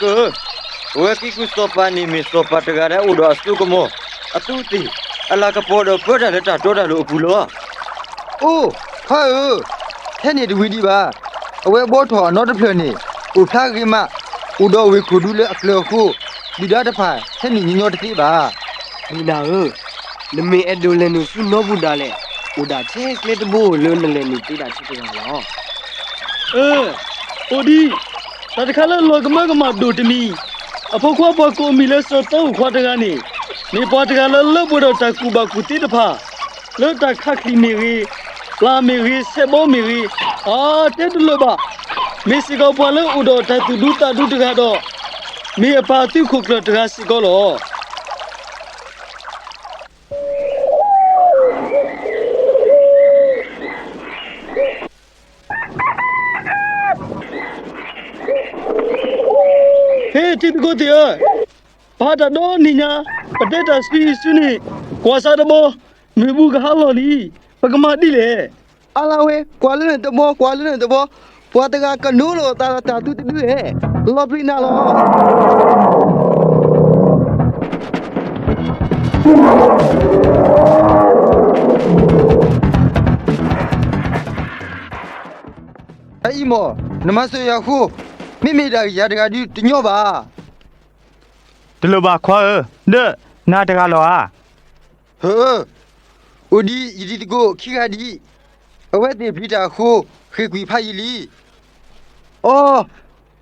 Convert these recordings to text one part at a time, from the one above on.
ကၢ်ဧၢ, ပဝဲကံၢ်ကူၣ်စီၤပၤန့ၣ်မ့ၢ်စီၤပၤတဂၤလၢအအိၣ်ဒီးအစိကမီၤ, အသူးအသ့ၣ်, အလၤကပီၤဒီးပၢတၢ်လၢတၢ်တီတၢ်လိၤအပူၤလီၤ. အိၣ်, ခွါဧၢ, ထဲန့ၣ်တဝံၤဒံးဘၣ်. အဝဲဘှီထီၣ်အနီတဖျၢၣ်န့ၣ် အိၣ်ဖျါဂ့ၤမး, အိၣ်ဒီးဝ့ၢ်ခိၣ်ဒူလၢအကျၢၤအဃိ, ဒုၣ်ဒါတဖၣ်ထဲန့ၣ်ညီညီတသ့ဘၣ်. မ့ၢ်နၤဧၢ, နမ့ၢ်အဲၣ်ဒိးလဲၤနုာ်ဆူနီၢ်ဘူၣ်ဒၣ်လဲာ်, အိၣ်ဒၣ်ထဲကျဲတဘိလၢနလဲၤနုာ်သ့ဒၣ်ထဲတဂၤလီၤ. အၢ, အိၣ်ဒံး, တၢ်တခါလၢလီၤကမၢကမၣ်ဒိၣ်တမံၤ, အဖိခွါပှၤကိးအမံၤလၢစီၤသီအိၣ်ခွါတဂၤန့ၣ်, မ့ၢ်ပှၤတဂၤလၢလၢပှဲၤဒီးတၢ်ကူၣ်ဘၣ်ကူၣ်သ့တဖၣ်, လၢတၢ်ခးချံးမ့ၢ်ဂ့ၤ, ပျၢ်မ့ၢ်ဂ့ၤ, ဆဲးဘီမ့ၢ်ဂ့ၤ, အါတဲတလၢာ်ဘၣ်. မ့ၢ်စ့ၢ်ကီးပှၤလၢအိၣ်ဒီးတၢ်သူၣ်ဒူသးဒူတဂၤဒီး, မ့ၢ်အပၢ်အသုးခိၣ်ကျၢၢ်တဂၤစ့ၢ်ကီးလီၤ. ဟ့ၣ် တံၤသကိးသ့ၣ်ဧၢ, ပဟးတၢ်ဒီနံၤညါ, ပတဲတၢ်ဆူအံၤဆူန့ၣ်, ကွၢ်စးတဘီ, မ့ၢ်ဘူကဟးလီၤလံ, ပကမၤဒ်လဲၣ်. အါလၢဝဲ, ကွၢ်လၢနတဘီ, ကွၢ်လၢနတဘီ, ပှၤတဂၤကနိးလီၤသးဒီးတၢ်သူတဒုဧဲ, လီၤပျံၤနၤလီၤ. အအံၤမ့ၢ်, နမၤစၢၤယၤအဃိ, မ့မ့ၢ်ဒၣ်ယၤတဂၤဒုးတညီဘၣ်. တလိၣ်ဘၣ်ခွါဧၢ, ဒီးနၤတဂၤလီၤဧါ. ဟၢ, အိၣ်ဒံးယတံၤသကိးခံဂၤဒံး, အဝဲသ့ၣ်ပျံၤတၢ်အဃိ, ဃ့ၢ်ကွံာ်ဖးယံာ်လံ. အိ,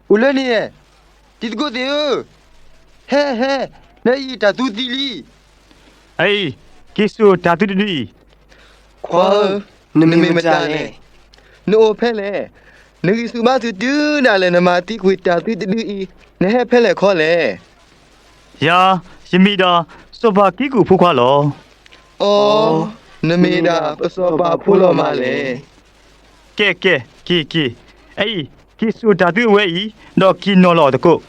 အိၣ်လၢန့ၣ်, တံၤသကိးသ့ၣ်ဧၢ, ဟဲဟဲ, နအံၤတၢ်သူသံလံ. အအံၤ, က့ၤစိာ်တၢ်သူတဒုအံၤ. ခွါဧၢ, နမ့ၢ်မတၤလဲၣ်. နအိၣ်ဖဲလဲၣ်. နဂံၢ်ဆူၣ်ဘါဆူၣ်တုၤဒၣ်လဲာ် နမၤသံကွံာ်တၢ်သူတဒုအံၤ, နဟဲဖဲလဲၣ်ခီလဲၣ်. ယၤ, ယမ့ၢ်ဒၣ်စီၤပၤကံၢ်ကူၣ်ဖိခွါလီၤ. အိ, နမ့ၢ်ဒၣ်ပစီၤပၤဖိလီၤမးလဲၣ်. ကဲကဲ, က့ၤက့ၤ, အအံၤ, က့ၤစိာ်တၢ်သူအဝဲအံၤ, ဒီးက့ၤနီၤလီၤအီၤသကိး.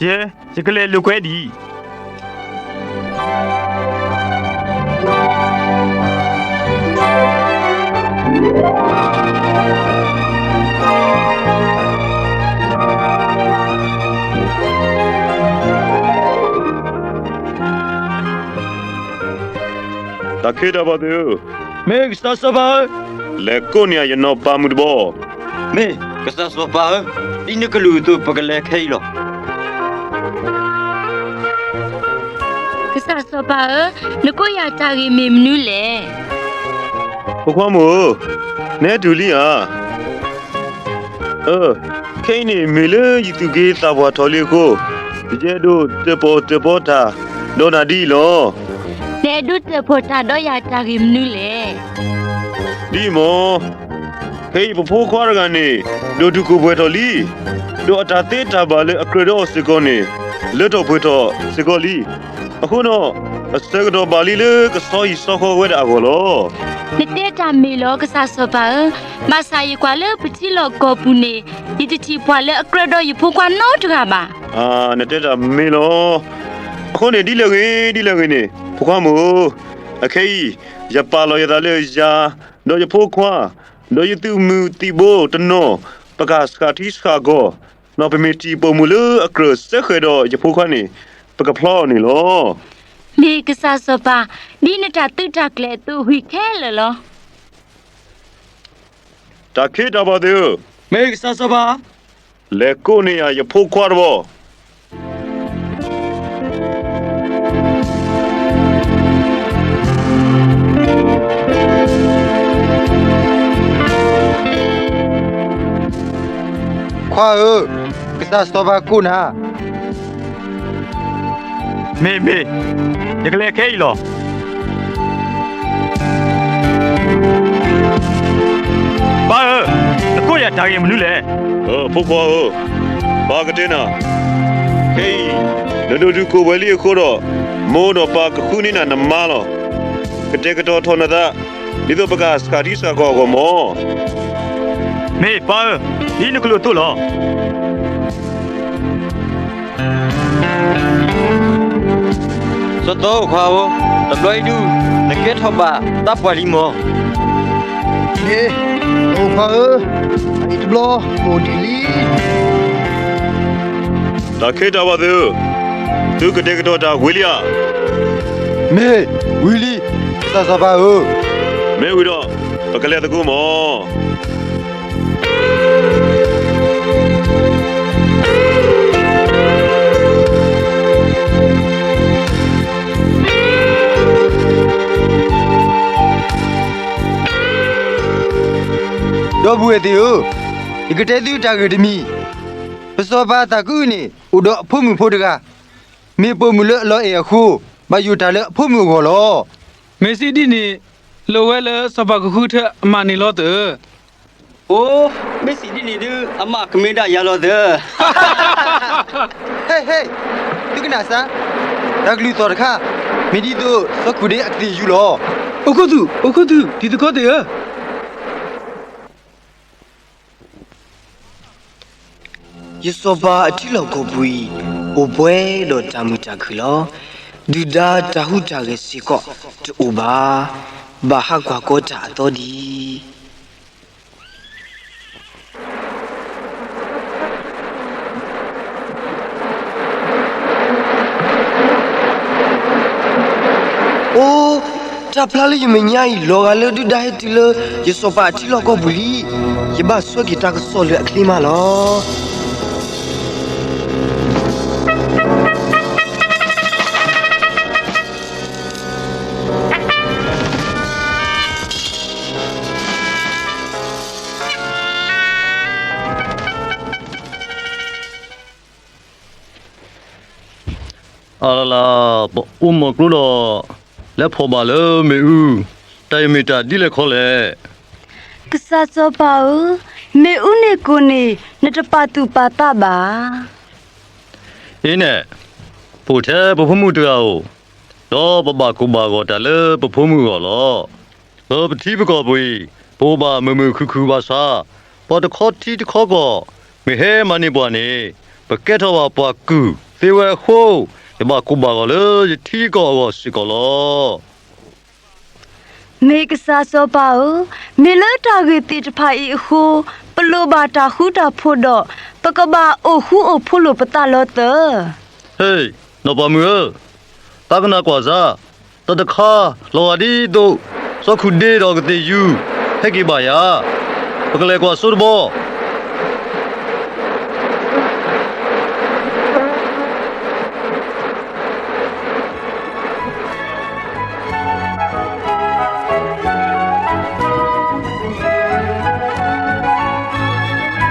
ယဲ, ယကလဲၤလိာ်ကွဲဒံး. တၢ်ခ့တၢ်ဘၣ်သ့ၣ်ဧၢ, မ့ၢ်ကစၢ်စီၤပၤဧၢ, လဲၤကိးန့ၢ်ယနီၢ်ပၤမုၣ်တဘီ. မ့ၢ်ကစၢ်စီၤပၤဧၢ, ဒ်နကလုၢ်အသိးပကလဲၤခဲအံၤလီၤ. ကစၢ်စီၤပၤဧၢ, နကိးယၤတၢ်ဂ့ၢ်မ့ၢ်မနုၤလဲၣ်. ဖိခွါမိၢ်ဧၢ, နဟဲတုၤလံဧါ. အၢ, ခဲအံၤန့ၣ်မ့ၢ်လၢယသူၣ်က့သးပှၢ်ထီၣ်လံအဃိ, ယအဲၣ်ဒိးတၢၣ်ပီၣ်တၢၣ်ပီတၢ်ဒီးနၤဒ်အံၤလီၤ. နအဲၣ်ဒိးတၢၣ်ပီၣ်တၢ်ဒီးယၤတၢ်ဂ့ၢ်မနုၤလဲၣ်. ဒ်အံၤမ့ၢ်, ခဲအံၤပဖိခွါတဂၤန့ၣ်, ဒိၣ်တုာ်ခိၣ်ပှဲၤထီၣ်လံ, ဒီးအတၢ်သ့တၢ်ဘၣ်လၢအကြၢးဒီးအီၤစ့ၢ်ကီးန့ၣ်, လၢထီၣ်ပှဲၤထီၣ်စ့ၢ်ကီးလံ. အဃိဒီး, အဆၢကတီၢ်ဘၣ်လံလၢကဆီဟံၣ်ဆီဃီဝဲဒၣ်အဂီၢ်လီၤ. နတဲတၢ်မ့ၢ်လီၤ ကစၢ်စီၤပၤဧၢ, ဘၣ်ဆၣ်ယကွၢ်လၢပထံလီၢ်ကီၢ်ပူၤန့ၣ်, ယတထံၣ်ပှၤလၢအကြၢးဒီးယဖိခွါနီတဂၤဘၣ်. နတဲတၢ်မ့ၢ်လီၤ. အဃိန့ၣ်ဒ်လဲၣ်ဂ့ၤ, ဒ်လဲၣ်ဂ့ၤန့ၣ်, ဖိခွါမိၢ်ဧၢ, အခဲအံၤ, ယပာ်လီၤယသးလၢယၤ, ဒီးယဖိခွါ, ဒီးယသုးမုၢ်သံၣ်ဘိတနီၤ, ပကစှၤထံစှၤကီၢ်, ဒီးပမ့ၢ်ထံၣ်ပိာ်မုၣ်လၢအကြၢးစဲဃဲၤဒီးယဖိခွါန့ၣ်, ပကဖျီအီၤန့ၣ်လီၤ. မ့ၢ်ကစၢ်စီၤပၤ, ဒ်နတၢ်သုးတၢ်ကျဲၤအသိးဝံၤခဲလၢာ်လီၤ. တၢ်ခ့တၢ်ဘၣ်သ့ၣ်ဧၢ, မ့ၢ်ကစၢ်စီၤပၤ, လဲၤကိးန့ၢ်ယၤယဖိခွါတဘီ. ခွါဧၢ, ကစၢ်စီၤပၤကိးနၤ. မ့ၢ်မ့ၢ်, ယကလဲၤခဲအံၤလီၤ. ပၢ်ဧၢ, နကိးယၤတၢ်ဂ့ၢ်မနုၤလဲၣ်. ဖိခွါဧၢ, ပၢ်ကတဲနၤ, ခဲအံၤ, နဒိၣ်တုာ်ခိၣ်ပှဲၤလံအဃိဒီး, မိၢ်ဒီးပၢ်ကဃုန့ၢ်နၤနမါလီၤ. ကတဲာ်ကတီၤထီၣ်နသး, ဒ်သိးပကစှၤထံစှၤကီၢ်အဂီၢ်မၢ်. မ့ၢ်ပၢ်ဧၢ, ဒ်နကလုၢ်အသိးလီၤ. စီၤသီအိၣ်ခွါဧၢ, တဘျီအံၤဒုး, နကဲထီၣ်ဘၣ်တၢ်ပှၢ်လံမၢ်. မ့ၢ်, သီအိၣ်ခွါဧၢ, အအံၤတဘျီ, အိၣ်ဒံးလံ. တၢ်ခ့တၢ်ပှၤသ့ၣ်ဧၢ, သုကတဲာ်ကတီၤတၢ်ဝံၤလံဧါ. မ့ၢ်ဝံၤလံ, ကစၢ်စီၤပၤဧၢ. မ့ၢ်ဝံၤဒီး ပကလဲၤသကိးမး. ဒီပုၢ်ဝဲၢ်သ့ၣ်ဧၢ, ယကတဲသုတၢ်ဂ့ၢ်တမံၤ, ပစီၤပၤအသးကအုၣ်န့ၣ် အိၣ်ဒီးအဖိမုၣ်ဖိတဂၤ, မ့ၢ်ပိာ်မုၣ်လၢအလီၤအဲၣ်အဃိ, ဘၣ်ယိၣ်တၢ်လၢအဖိမုၣ်အဂီၢ်လီၤ. မ့ၢ်စံးဒ်န့ၣ်, လိၣ်ဝဲလၢစီၤပၤကဃုထၢအမၤန့ၣ်လီၤသ့ၣ်ဧၢ. အိ, မ့ၢ်စံးဒ်န့ၣ်ဒုး အမၤကမ့ၢ်ဒၣ်ယၤလီၤသ့ၣ်ဧၢ. ဟ့ၣ်ဟ့ၣ်, သုကနၣ်စၢ်, တၢ်ကလုၢ်သီၣ်တခါ, မ့ၢ်ဒ်သိးစီၤခူၣ်ဒ့အကသ့ၣ်ယူၤလီၤ. အိၣ်ခိၣ်သူၣ်, အိၣ်ခိၣ်သူၣ်, တံၤသကိးသ့ၣ်ဧၢ. ယစီၤပၤအထံလီၢ်ကီၢ်ပူၤအံၤ အိၣ်ပှဲၤဒီးတၢ်မုာ်တၢ်ခုၣ်လီၤ. ဒုၣ်ဒါတၢ်ဟူးတၢ်ဂဲၤစ့ၢ်ကီးတအိၣ်ဘၣ်. ဘၣ်ဟးကွၢ်ကီတၢ်အသီဒံး. အိ, တၢ်ဖျါလၢယမဲာ်ညါအံၤ လီၤဂာ်လၢဒုၣ်ဒါဟဲတုၤလၢ ယစီၤပၤအထံလီၢ်ကီၢ်ပူၤလံ. ယဘၣ်ဆှၢက့ၤတၢ်ကစီၣ်လၢအချ့မးလီၤ. အလၤလၤ, ပအိၣ်မုာ်ကျိဒီး လဲၤဖီၣ်ဘၣ်လၢမ့ၣ်အူ, တၢ်အံၤမ့ၢ်တၢ်ဒ်လဲၣ်ခီလဲၣ်. ကစၢ်စီၤပၤဧၢ, မ့ၣ်အူန့ၣ်ကိၢ်န့ၣ် နတပာ်သူၣ်ပာ်သးဘၣ်. အ့န့ၣ်, ပအိၣ်ထဲပဖိမုၣ်တဂၤဧိၤ, ဒီးပဘၣ်ကိၢ်ဘၣ်ဂီၤတၢ်လၢပဖိမုၣ်အဂီၢ်လီၤ. လၢပထံပကီၢ်ပူၤအံၤ ပအိၣ်ဘၣ်မုာ်မုာ်ခုၣ်ခုၣ်ဘၣ်ဆၣ်, ပှၤတခီထံတခီကီၢ် မ့ၢ်ဟဲမၤန့ၢ်ပှၤန့ၣ် ပကဲထီၣ်ဘၣ်ပှၤကုၢ်သ့ဝဲအဃိ, ယဘၣ်ကိၢ်ဘၣ်ဂီၤလၢယထံယကီၢ်အဂီၢ်စ့ၢ်ကီးလီၤ. မ့ၢ်ကစၢ်စီၤပၤဧၢ, မ့ၢ်လၢတၢ်ဂ့ၢ်သ့ၣ်တဖၣ်အံၤအဃိ, ပလိၣ်ဘၣ်တၢ်ဃူတၢ်ဖိးဒီး ပကဘၣ်အိၣ်ဃူအိၣ်ဖိးလိာ်ပသးလီၤသ့ၣ်. ဟ့ၣ်, နီၢ်ပၤမုၣ်ဧၢ, သးကနၣ်ကွၢ်စၢ်, တၢ်တခါ လီၤဂာ်ဒ်သိး စီၤခူၣ်ဒ့ဒီးကသ့ၣ်ယူၤ ဟဲက့ၤဘၣ်ယၤ, ပကလဲၤကွၢ်စိတဘီ.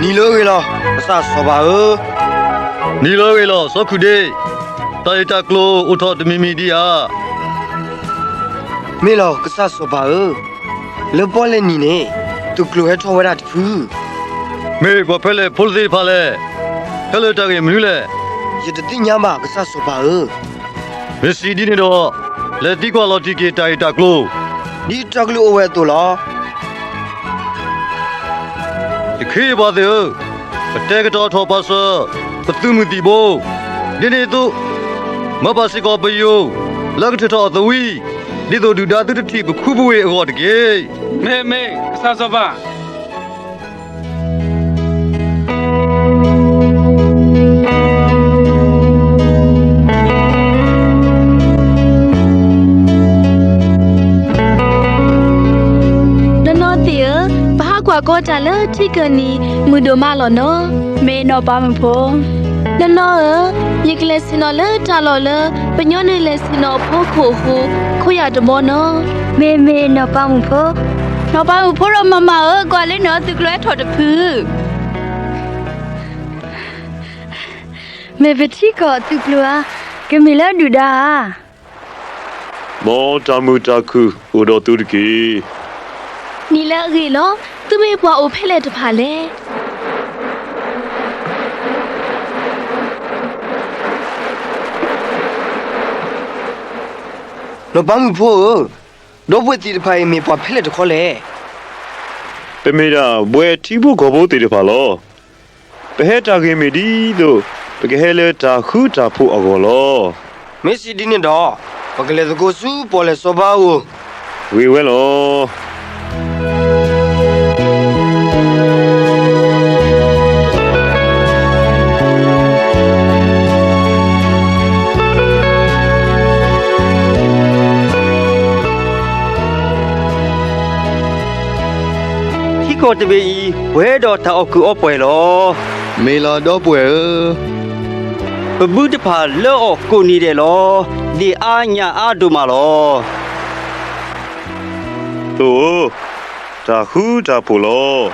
နံၤလၢအဂ့ၤလီၤ ကစၢ်စီၤပၤဧၢ. နံၤလၢအဂ့ၤလီၤ စီၤခူၣ်ဒ့, တၢ်ဂ့ၢ်တၢ်ကျိၤအိၣ်ထီၣ်တမံၤမံၤဒံးဧါ. မ့ၢ်လီၤ ကစၢ်စီၤပၤဧၢ, လၢပီၣ်လဲၣ်နံၤန့ၣ် သုးကျိၤဟဲထီၣ်ဝဲဒၣ်တဖု. မ့ၢ်ပှၤဖဲလဲၣ်ဖိသ့ၣ်တဖၣ်လဲၣ်, ဟဲလၢတၢ်ဂ့ၢ်မနုၤလဲၣ်. ယတသ့ၣ်ညါဘၣ် ကစၢ်စီၤပၤဧၢ. မ့ၢ်စံးဒ်န့ၣ်ဒီး လဲၤသံကွၢ်လီၤတံၢ်က့ၤတၢ်ဂ့ၢ်တၢ်ကျိၤ ဒ်တၢ်ကလုၢ်အိၣ်ဝဲအသိးလီၤ. ယခ့ယပှၤသ့ၣ်ဧၢ, ပတဲာ်ကတီၤထီၣ်ပာ်စၢၤ ပသုးမုၢ်သံၣ်ဘိ, ဒ်န့ၣ်အသိး မၢပာ်စ့ၢ်ကီးပယိၤ လၢကထုးထီၣ်အသဝံ, ဒ်သိးဒုၣ်ဒါသုတထံၣ်ပခူပဝ့ၢ်အဂီၢ်တက့ၢ်. မ့ၢ်မ့ၢ် ကစၢ်စီၤပၤ. နီၢ်နီၢ်သ့ၣ်ဧၢ, ပဟးကွၢ်ကီတၢ်လၢထံကၢၢ်နံၤ မုာ်ဒိၣ်မးလီၤနီၤ. မ့ၢ်နီၢ်ပၤမုၣ်ဖိ. နီၢ်နီၢ်ဧၢ, ယကလဲၤဆ့ၣ်နီၤလၢတၢ်လီၢ်လၢ ပညီနုၢ်လဲၤဆ့ၣ်နီၤအဖီခိၣ်အဃိ, ခိးယၤတဘီနီၤ. မ့ၢ်မ့ၢ်နီၢ်ပၤမုၣ်ဖိ. နီၢ်ပၤမုၣ်ဖိဒီးမၤမၤဧၢ, ကွၢ်လၢနသုးကျိၤဟဲထီၣ်တဖု. မ့ၢ်ပထံကီၢ်သုးကျိၤဧါ, ကမ့ၢ်လၢဒုၣ်ဒါဧါ. မ်တၢ်မုာ်တၢ်ခုၣ်အိၣ်ဒီးသုတက့ၢ်. နံၤလၢအဂ့ၤလီၤ, သုမ့ၢ်ပှၤအိၣ်ဖဲလဲၣ်တဖၣ်လဲၣ်. နီၢ်ပၤမုၣ်ဖိဧၢ, ဒီပုၢ်ဝဲၢ်သ့ၣ်တဖၣ်အံၤမ့ၢ်ပှၤဖဲလဲၣ်တခီလဲၣ်. ပမ့ၢ်ဒၣ်ဘှဲထံဖိကီၢ်ဖိသ့ၣ်တဖၣ်လီၤ. ပဟဲတၢ်ဂ့ၢ်မ့ၢ်ဒ်သိး ပကဟဲလၢတၢ်ဃူတၢ်ဖိးအဂီၢ်လီၤ. မ့ၢ်စံးဒ်န့ၣ်ဒီး ပကလဲၤသကိးဆူပီၣ်လဲၣ်စီၤပၤအအိၣ်. ဂ့ၤဝဲလီၤ. တၢ်အီၣ်တဘ့ၣ်အံၤ ပှဲၤဒီးတၢ်အီၣ်ကုးအီပှဲၤလီၤ. မ့ၢ်လီၤ ဒီပုၢ်ဝဲၢ်ဧၢ, ပဘုတဖၣ်လၢအီၣ်ကိးနံၤဒဲးလီၤ. ဒ့ၣ်အါညၣ်အါဒိၣ်မးလီၤ. သိဧၢ, တၢ်ဃူတၢ်ဖိးလီၤ.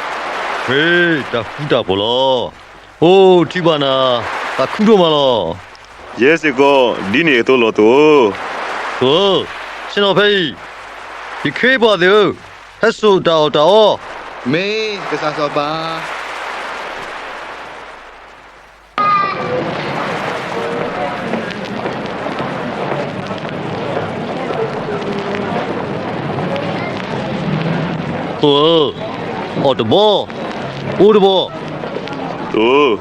မ့ၢ်တၢ်ဃူတၢ်ဖိးလီၤ. အိၣ်ထံၣ်ဘၣ်နၤ, တၢ်ဃူဒိၣ်မးလီၤ. ယဲစ့ၢ်ကီးဒ်န့ၣ်အသိးလီၤ သိဧၢ. သိဧၢ, ဆ့ၣ်နီၤဖဲအံၤ, ယခ့ပှၤသ့ၣ်ဧၢ, ဟဲစိာ်တၢ်အီၣ်တၢ်အီ. မ့ၢ်ကစၢ်စီၤပၤ. သိဧၢ, အီၣ်တဘီ, အိၣ်တဘီ. သိဧၢ,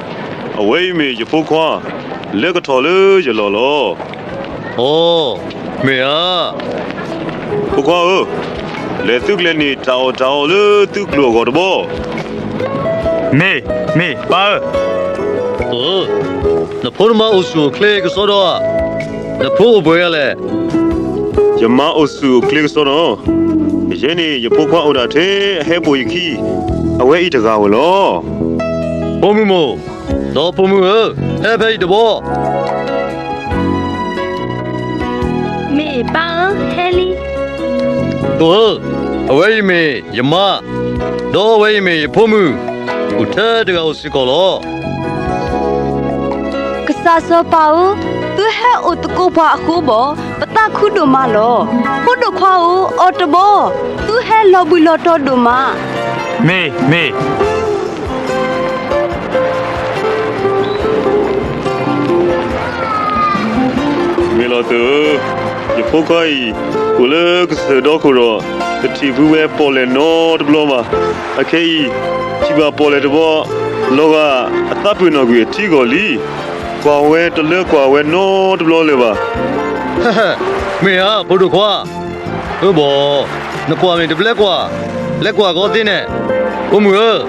အဝဲအံၤမ့ၢ်ယဖိခွါ, လဲၤကထီၣ်လၢယလီၢ်လီၤ. အိ, မ့ၢ်ဧါ. ဖိခွါဧၢ, လဲၤသုးကျဲၤန့ၢ်တၢ်အီၣ်တၢ်အီလၢသုးကျိၤအဂီၢ်တဘီ. မ့ၢ်, မ့ၢ်, ပၢ်ဧၢ. သိဧၢ, နဖိနမါအိၣ်ဆူၣ်အိၣ်ချ့ကစီဒီဧါ. နဖိအိၣ်ပှဲၤဂၤလဲၣ်. ယမါအိၣ်ဆူၣ်အိၣ်ချ့ကစီဒီ, ယဲန့ၣ်ယဖိခွါအိၣ်ဒၣ်ထဲအဟဲပိာ်ယခံ, အဝဲအံၤတဂၤဧိၤလီၤ. ဖိမုၣ်မိၢ်, ဒီးဖိမုၣ်ဧၢ, ဟဲဖဲအံၤတဘီ. မ့ၢ်ပၢ်ဧၢ, ဟဲလံ. သိဧၢ, အဝဲအံၤမ့ၢ်ယမါ, ဒီးအဝဲအံၤမ့ၢ်ယဖိမုၣ်, အိၣ်ထဲတဂၤဧိၤစ့ၢ်ကီးလီၤ. ကစၢ်စီၤပၤဧၢ, သုဟဲအိၣ်သကိးပှၤအဃိဘၣ်, ပသးခုဒိၣ်မးလီၤ. ဖိဒိၣ်ခွါဧၢ, အီၣ်တဘီ, သုဟဲလီၤဘှံးလီၤတီၤဒိၣ်မး. မ့ၢ်, မ့ၢ်. မ့ၢ်လီၤသုဧၢ, ယဖိခွါအံၤ အိၣ်လၢကစၢၢ်ဒီခိၣ်ဒီး တထံၣ်ဖုဝဲပီၣ်လဲၣ်နီတဘျီဘၣ်. အခဲအံၤ ထံၣ်ဘၣ်ပီၣ်လဲၣ်တဘီ, လီၤဂာ်အသးပ့ၤနီၣ်ကွံာ်အထံအဂီၢ်လံ. ကွၢ်ဝဲတလၢကွၢ်ဝဲနီတဘျီလၢၤဘၣ်. မ့ၢ်ဧါ ဖိဒိၣ်ခွါ, အၢဘီ, နကွၢ်မ့ၢ်တဘျဲကွၢ်, လဲၤကွၢ်ကီသ့န့ၣ်. ဖိမုၣ်ဧၢ,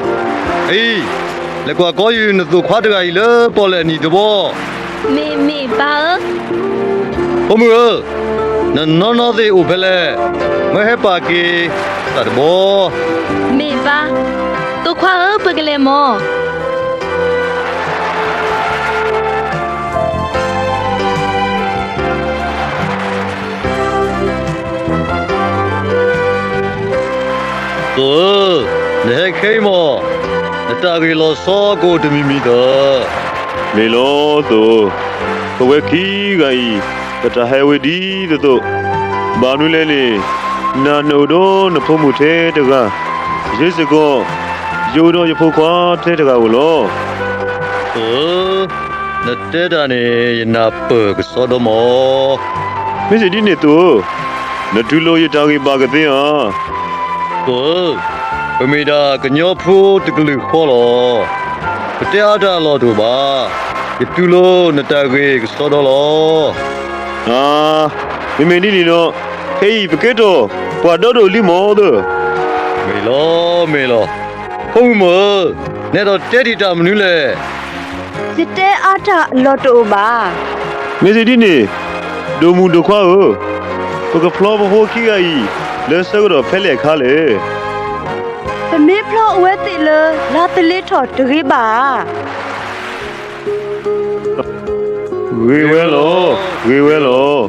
အံၤ, လဲၤကွၢ်ကီယုၢ်နသိၣ်ခွါတဂၤအံၤလၢပီၣ်လဲၣ်အနံၤတဘီ. မ့ၢ်မ့ၢ်ပၢ်ဧၢ. ဖိမုၣ်ဧၢ, နနီၢ်နီၢ်သ့ၣ်အိၣ်ဖဲလဲၣ်, မၢဟဲပာ်က့ၤသးတဘီ. မ့ၢ်ပၢ်, သိၣ်ခွါဧၢ ပကလဲၤမီၢ်. သိၣ်ဧၢ, နဟဲခဲအံၤမီၢ်, နတၢ်ဂ့ၢ်လီၤဆီကအိၣ်တမံၤမံၤသၢ. မ့ၢ်လီၤသိၣ်ဧၢ, ပဝဲခံဂၤအံၤ ပတၢ်ဟဲဝဲဒ်သိးသိး, ဘၣ်မနုၤလဲၣ်န့ၣ်, နၤနအိၣ်ဒီးနဖိမုၣ်ထဲတဂၤ, ယဲစ့ၢ်ကီး, ယအိၣ်ဒီးယဖိခွါထဲတဂၤဧိၤလီၤ. သိၣ်ဧၢ, နတဲတၢ်န့ၣ် ယနၢ်ပၢၢ်ကစီဒီမီၢ်. မ့ၢ်စ့ၢ်ဒ်န့ၣ်သိၣ်ဧၢ, နတူၢ်လိာ်ယတၢ်ဂ့ၢ်ဘၣ်ကသ့ဧါ. သိၣ်ဧၢ, ပမ့ၢ်ဒၣ်ကညီဖိတကလုာ်ဃီလီၤ. ပတဲအါတၢ်အလီၢ်တအိၣ်ဘၣ်. ယတူၢ်လိာ်နတၢ်ဂ့ၢ်ကစီဒီလီၤ. အါ, မ့မ့ၢ်ဒ်န့ၣ်ဒီး, ခဲအံၤပကဲထီၣ်ပှၤဒီဒိၣ်လံမီၢ်သၢ. မ့ၢ်လီၤ, မ့ၢ်လီၤ. ဖိမုၣ်မိၢ်ဧၢ, နအဲၣ်ဒိးတဲဒံးတၢ်မနုၤလဲၣ်. ယတဲအါတၢ်အလီၢ်တအိၣ်ဘၣ်. မ့ၢ်စ့ၢ်ဒ်န့ၣ်, ဒိၣ်မုၣ်ဒိၣ်ခွါဧၢ, ပကဖျီပဖိခံဂၤအံၤ လၢဆၢကတီၢ်ဖဲလဲၣ်အခါလဲၣ်. ပမ့ၢ်ဖျီအဝဲသ့ၣ်လၢလါသလ့ထီၣ်တဂ့ၤဘၣ်ဧါ. ဂ့ၤဝဲလီၤ, ဂ့ၤဝဲလီၤ.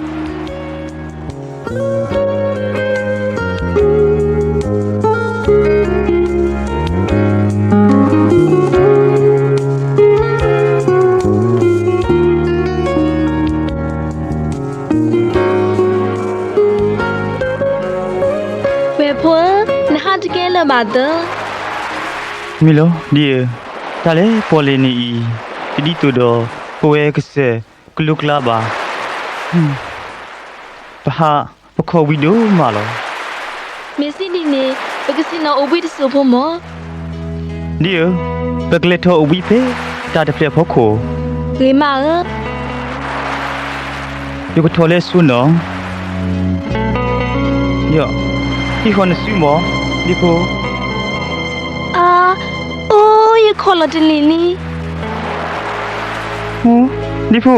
ဝဲၢ်ဖိဧၢ, နဟးတကဲလၢၤဘၣ်သၢ. မ့ၢ်လီၤဒ်ဧၢ, တၢ်လၢပီၣ်လဲၣ်န့ၣ်အံၤ, တဒ်သိးဒီးပဝဲကစၢၢ်ကလိကျါဘၣ်. ပဟးပခီၣ်ဝံၤဒိၣ်မးလီၤ. မ့ၢ်စ့ၢ်ဒ်န့ၣ်, ပကဆ့ၣ်နီၤအိၣ်ဘှံးတစိၢ်ဖိမီၢ်. ဒ်ဧၢ, ပကလဲၤထီၣ်အိၣ်ဘှံးဖဲတၢ်တဖျၢၣ်အဖီခိၣ်. ဂ့ၤမးဧၢ. ယကထီၣ်လဲဆိနီၤ. ဒီး, ဟံးဃီၤနစုမီၢ်, ဒ့ဖိ. အါ, အိၣ်, ယခီၣ်လီၤတလ့ၢ်လံ. ဒ့ဖိ,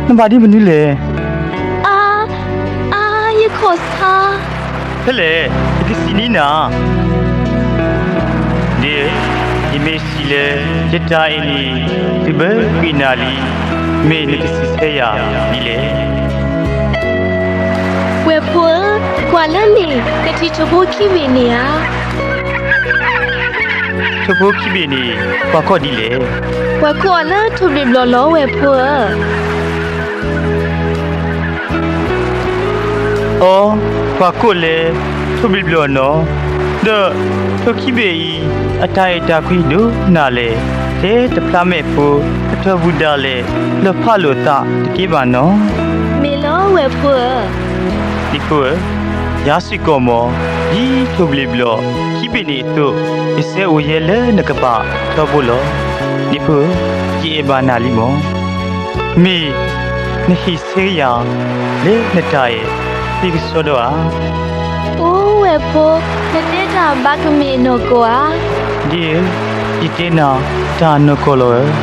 နဘၣ်ဒ်မနုၤလဲၣ်. အါ, အါ, ယခီၣ်ဆါ. ဖဲလဲၣ်, ယကစံးန့ၢ်နၤ. ယမ့ၢ်စံးလၢ ယတၢ်အဲၣ်န့ၣ် သုဘၢဃ့ၢ်နၤလံ, မ့ၢ်နကစံးဆၢယၤဒ်လဲၣ်. ဝဲၢ်ဖိဧၢ, ကွၢ်လၢန့ၣ် နထံၣ်ထိၣ်ဖိခံဘ့ၣ်န့ၣ်ဧါ. ထိၣ်ဖိခံဘ့ၣ်န့ၣ် ပှၤကိးဒ်လဲၣ်. ပှၤကိးအီၤလၢထိၣ်ဘျ့ၣ်ဘျီၣ်လီၤ ဝဲၢ်ဖိဧၢ. အိ, ပှၤကိးလၢ ထိၣ်ဘျ့ၣ်ဘျီၣ်နီၤ, ဒီးထိၣ်ခံဘ့ၣ်အံၤ အတၢ်အဲၣ်တၢ်ကွံဒိၣ်နၤလဲၣ်, ထဲတဖျါမဲာ်ဖိ အထီၣ်ပူၤဒၣ်လဲာ် လီၤဖးလိာ်သးတက့ၢ်ဘၣ်နီၤ. မ့ၢ်လီၤ ဝဲၢ်ဖိဧၢ. နံၤဖိဧၢ, ယၤစ့ၢ်ကီးမ့ၢ် ဒ်ထိၣ်ဘျ့ၣ်ဘျီၣ်ခံဘ့ၣ်န့ၣ်အသိး, ယဆဲးအိၣ်ယဲလၢနကပၤထီဘိလီၤ. နံၤဖိဧၢ, ယအဲၣ်ဘၣ်နၤလံမ့ၢ်. မ့ၢ်နဟ့ၣ်ဆၢယၤ လၢနတၢ်အဲၣ်သ့ကစီဒီဧါ. အိ ဝဲၢ်ဖိ, နတဲတၢ်ဘၣ်ကမ့ၢ်နီၢ်ကီၢ်ဧါ. ဒ်ဧါ, ယတဲနၤတၢ်နီၢ်ကီၢ်လီၤဧၢ.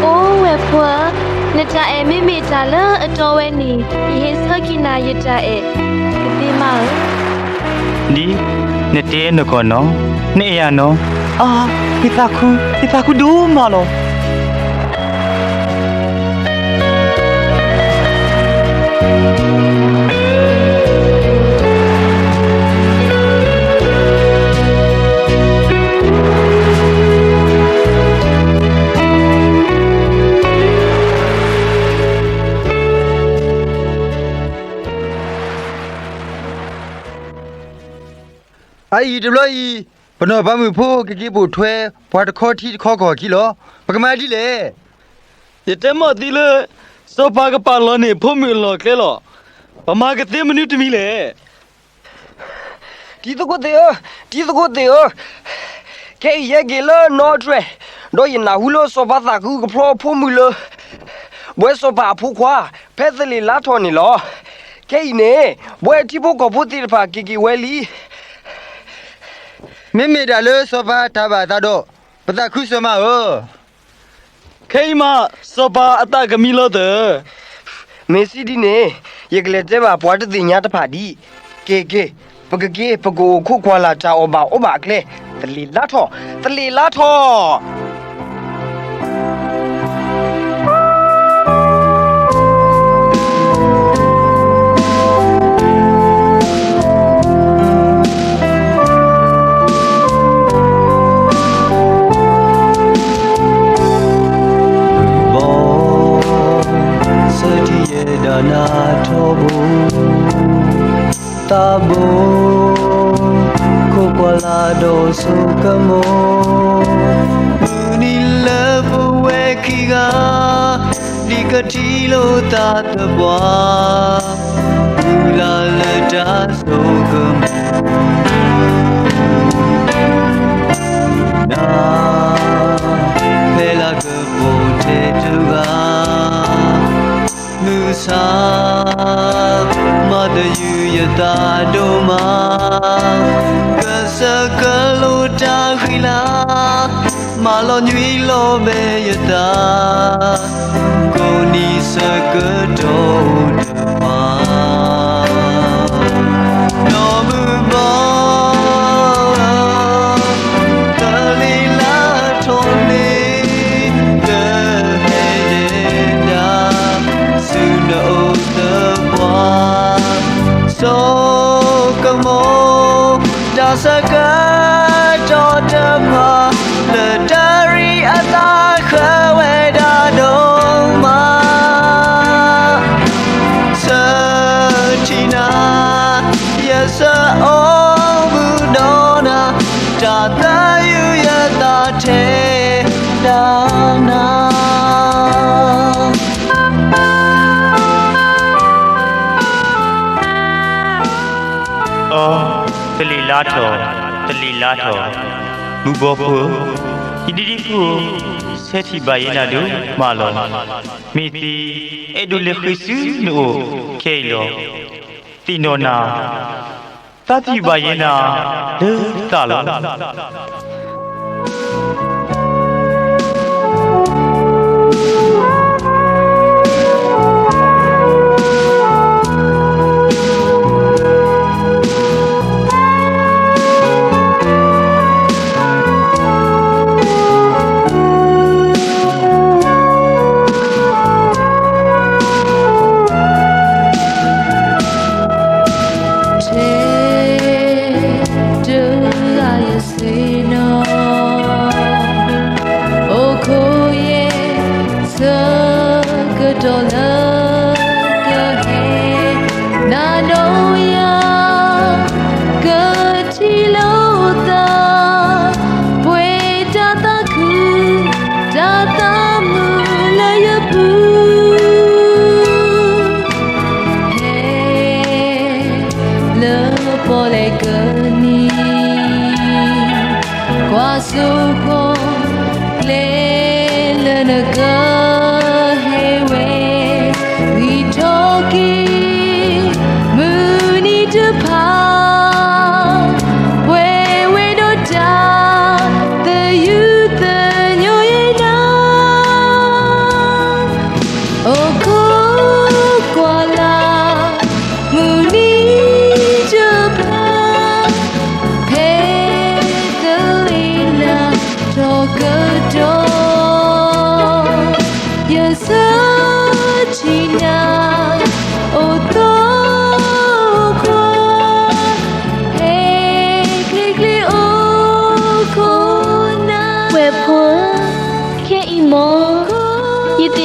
အိ ဝဲၢ်ဖိဧၢ, နတၢ်အဲၣ်မ့မ့ၢ်တၢ်လၢအတီဝဲန့ၣ် ယဟ့ၣ်ဆၢက့ၤနၤယတၢ်အဲၣ် ကသ့မးဧၢ. ဒ်နတဲနီၢ်ကီၢ်နီၤ, နအဲၣ်ယၤနီၤ. အါ, ယသးခု, ယသးခုဒိၣ်မးလီၤ. အအံၤတဘျီအံၤ, ပနီၢ်ပၤမုၣ်ဖိကက့ၤပိာ်ထွဲ ပှၤတခီထံတခီကီၢ်ခံလီၤ. ပကမၤဒ်လဲၣ်. ယတဲမီၢ်သံလၢ စီၤပၤကပာ်လီၤန့ၢ်ဖိမုၣ်အလီၢ်အကျဲလီၤ. ပမၤကသ့မနုၤတမံၤလဲၣ်. တံၤသကိးသ့ၣ်ဧၢ, တံၤသကိးသ့ၣ်ဧၢ, ခဲအံၤယဟဲက့ၤလၢနီၣ်တြဲၣ်, ဒီးယနၢ်ဟူလၢစီၤပၤသးခုကဖျီအဖိမုၣ်လၢ ပဝဲစီၤပၤအဖိခွါ ဖဲသလ့ၤလါထီၣ်န့ၣ်လီၤ. ခဲအံၤန့ၣ် ပဝဲထံဖိကီၢ်ဖိသ့ၣ်တဖၣ်က့ၤက့ၤဝဲလံ. မ့မ့ၢ်ဒၣ်လၢစီၤပၤတၢ်ဘၣ်အသးဒီး ပသးခုစီၤမၤဧၢ. ခဲအံၤမး စီၤပၤအသးကမံလီၤသၢၣ်. မ့ၢ်စံးဒ်န့ၣ် ယကလဲၤတဲဘၣ်ပှၤတသ့ၣ်ညါတဖၣ်ဒံး. က့ၤက့ၤ, ပကက့ၤ ပကအိၣ်ခိးကွၢ်လၢ်တၢ်အီၣ်ဘၣ်အီဘၣ်အကျဲ, သလ့ၤလါထီၣ်, သလ့ၤလါထီၣ်. ဘီ, ဆၢထံၣ်ယဲဒၣ်နၤထီဘိ, သးဘိ, ခိးကွၢ်လၢ်ဒီးဆိကမိၣ်, မုၢ်နံၤလၢပဝဲခံဂၤ ဒ်ကထံၣ်လိာ်သးသပှၢ်, မုၢ်လၢ်လၢတၢ်ဆိကမိၣ်, နၤ, ဖဲလၢကပီၤထဲတဂၤ, မုၢ်ဆါ, မၤသယုၢ်ယသးဒိၣ်မး, ကစၢၢ်ကလိတၢ်ဃံလၤ, မၤလီၤညွံးလီၤဘဲယသး, ကိးနံၤဆၢကတီၢ်တဖၣ်, နီၢ်မုၢ်ဘီဧၢ, သလ့ၤလါထီၣ်န့ၣ်, တဟဲဒဲးဒၣ် ဆူနအိၣ်သပှၢ်, ဆိကမိၣ် တၢ်ဆၢကတီၢ်တဖၣ် လၢတၢ်ရ့အသးဃၢၤဝဲဒၣ်ဒိၣ်မး, ဆၢထံၣ်နၤ, ယဆၢအိၣ်မုာ်ဒီးနၤ, တၢ်သယုၢ်ယသးထဲဒၣ်နၤ. အိ, သလ့ၤလါထီၣ်, သလ့ၤလါထီၣ်, မုၢ်ဘီဖိဧၢ, ယဒံဒံဖိဧၢ, ဆၢထံၣ်ဘၣ်ယဲနၤဒိၣ်မးလီၤ. မ့ၢ်သ့အဲၣ်ဒိးလဲၤဃ့ၢ်ဆူနအိၣ်ခဲအံၤလီၤ. သ့ၣ်နီၣ်နၤ, သးသယုၢ်ဘၣ်ယဲနၤလၢသးလီၤ. အိ,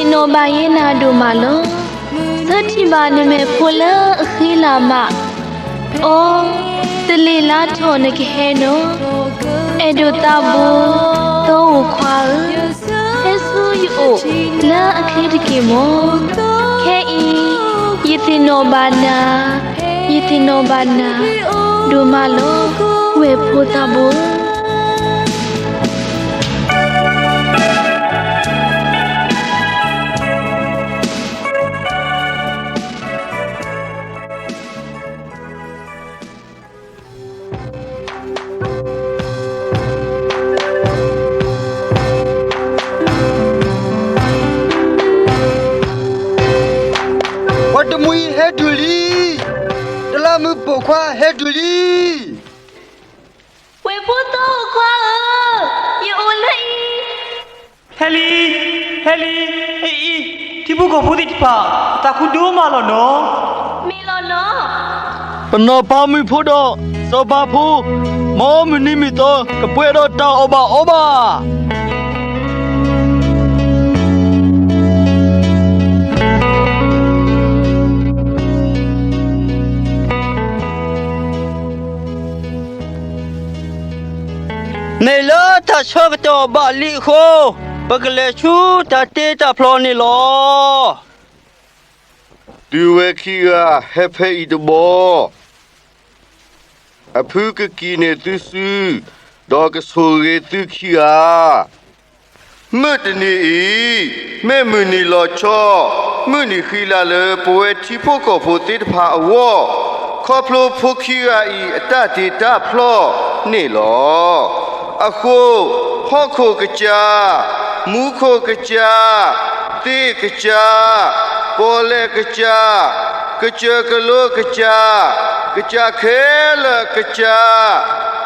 ယသ့ၣ်နီၣ်ဘၣ်ယဲနၤဒိၣ်မးလီၤ. သၢထံၣ်ဘၣ်နမဲာ်ဖိလၢအဃံလၤမး, အိ, တလ့ၤလါထီၣ်နကဟဲနီၤ, အဲၣ်ဒိးသးဘိ, သီအိၣ်ခွါဧၢ, ဟဲဆူယအိၣ်လၢအချ့တက့ၢ်မီၤ. ခဲအံၤ ယသ့ၣ်နီၣ်ဘၣ်နၤ, ယသ့ၣ်နီၣ်ဘၣ်နၤဒိၣ်မးလီၤ, ဝဲၢ်ဖိသးဘိဧၢ. ပှၤတမှံၤဟဲတုၤလံ, တလးမုၢ်ပိာ်ခွါဟဲတုၤလံ. ဝဲၢ်ဖိသီအိၣ်ခွါဧၢ, ယအိၣ်လၢအံၤ. ဟဲလံ, ဟဲလံ, အံၤအံၤ, ထံဖိကီၢ်ဖိသ့ၣ်တဖၣ် အသးခုဒိၣ်မးလီၤနီၤ. မ့ၢ်လီၤနီၤ. ပနီၢ်ပၤမုၣ်ဖိဒီးစီၤပၤဖိ, မ်မုၢ်နံၤမုၢ်သီ ကပှဲၤဒီးတၢ်အီၣ်ဘၣ်အီဘၣ်. မ့ၢ်လၢတၢ်ဆၢကတီၢ်ဘၣ်လံအဃိ, ပကလဲၤဆူတၢ်တ့တၢ်ဖျီန့ၣ်လီၤ. သုဝဲခံဂၤဟဲဖဲအံၤတဘျီ, အဖုကက့ၤန့ၢ်သုစု, ဒီးကဆိၣ်ဂ့ၤသုခံဂၤ. မုၢ်တနံၤအံၤ မ့ၢ်မုၢ်နံၤလီၤဆီ, မုၢ်နံၤဃံလၤလၢပဝဲထံဖိကီၢ်ဖိသ့ၣ်တဖၣ်အဂီၢ်, ခီဖျိဖိခံဂၤအံၤအတၢ်တ့တၢ်ဖျီန့ၣ်လီၤ. အဃိ, ဟီၣ်ခိၣ်ကစၢ်, မူခိၣ်ကစၢ်, သ့ၣ်ကစၢ်, ပီၣ်လဲၣ်ကစၢ်, ကစၢၢ်ကလိကစၢ်, ကစၢ်ခဲလၢာ်ကစၢ်,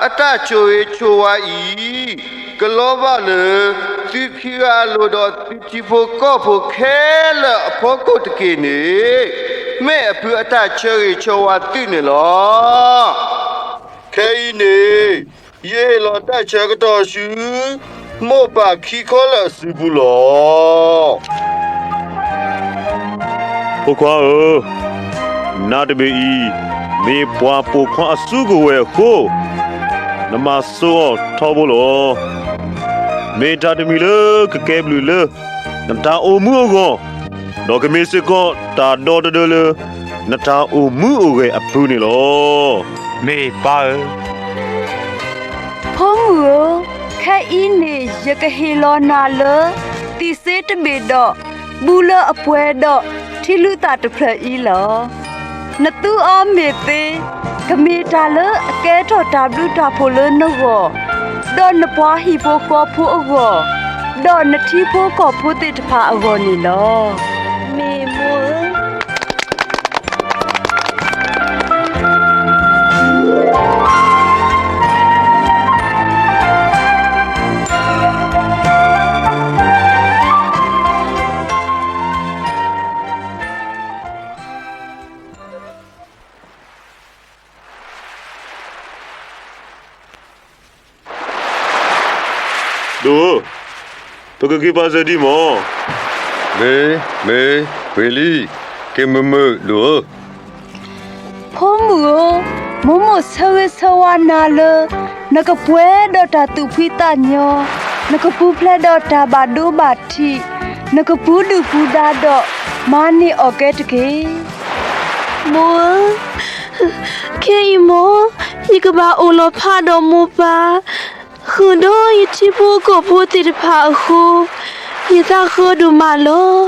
အတၢ်ဆိၣ်ဂ့ၤဆိၣ်ဝါအံၤ ကလီၤဘၣ်လၢ သုခံဂၤအလိၤဒီးသုထံဖိကီၢ်ဖိခဲလၢာ်အဖီခိၣ်တက့ၢ်န့ၣ်, မ့ၢ်အဖုအတၢ်ဆၢဂ့ၤဆၢဝါသုန့ၣ်လီၤ. ခဲအံၤန့ၣ် ယဟ့ၣ်လီၤတၢ်ဆၢကတီၢ်ဆူ မိၢ်ပၢ်ခံခီလၢာ်အစုပူၤလီၤ. ဖိခွါဧၢ, နၤတဘ့ၣ်အံၤ မ့ၢ်ပှၤပိာ်ခွါအစုကဝဲၤအဃိ, နမၤစိအီၤထီဘိလီၤ. မ့ၢ်တၢ်တမံၤလၢကကဲဘျုးလၢ နတၢ်အိၣ်မူအဂီၢ်, ဒီးကမ့ၢ်စ့ၢ်ကီးတၢ်ဒီတဒၢလၢ နတၢ်အိၣ်မူအိၣ်ဂဲၤအဖုန့ၣ်လီၤ. မ့ၢ်ပၢ်ဧၢ, ဖိမုၣ်ဧၢ, ခဲအံၤန့ၣ် ယကဟ့ၣ်လီၤနၤလၢ သံးစ့တဘ့ၣ်ဒီး ဘူလၢအပှဲၤဒီးထံလုၢ်သၣ်တဖျၢၣ်အံၤလီၤ. နသူအီၤမ့ၢ်သ့, ကမ့ၢ်တၢ်လၢအကဲထီၣ်တၢ်ဘျုးတၢ်ဖှိၣ်လၢနဂီၢ်, ဒီးနပှၤဟံၣ်ဖိဃီဖိအဂီၢ်, ဒီးနထံဖိကီၢ်ဖိသ့ၣ်တဖၣ်အဂီၢ်န့ၣ်လီၤ. မ့ၢ်မိၢ်ဧၢ. ဒိၣ်ဧၢ, ပကက့ၤပာ်စၢၤဒံးမီၢ်. မ့ၢ်, မ့ၢ်, ဝံၤလံ, က့ၤမုာ်မုာ်ဒိၣ်ဧၢ. ဖိမုၣ်ဧၢ, မိၢ်မိၢ်ဆၢဂ့ၤဆၢဝါနၤလၢ နကပှဲၤဒီးတၢ်သူၣ်ဖှံသးညီ, နကပူၤဖျဲးဒီးတၢ်ဘၣ်ဒိဘၣ်ထံး, နကပူၤဒုၣ်ပူၤဒါဒီး မၤန့ၢ်အီၣ်ကဲတက့ၢ်. မိၢ်ဧၢ, ခဲအံၤမီၢ် ယကဘၣ်အိၣ်လီၤဖးဒီးမိၢ်ပၢ်, ဃုာ်ဒီးယထံဖိကီၢ်ဖိသ့ၣ်တဖၣ်အဃိ, ယသးဃၢဒိၣ်မးလီၤ.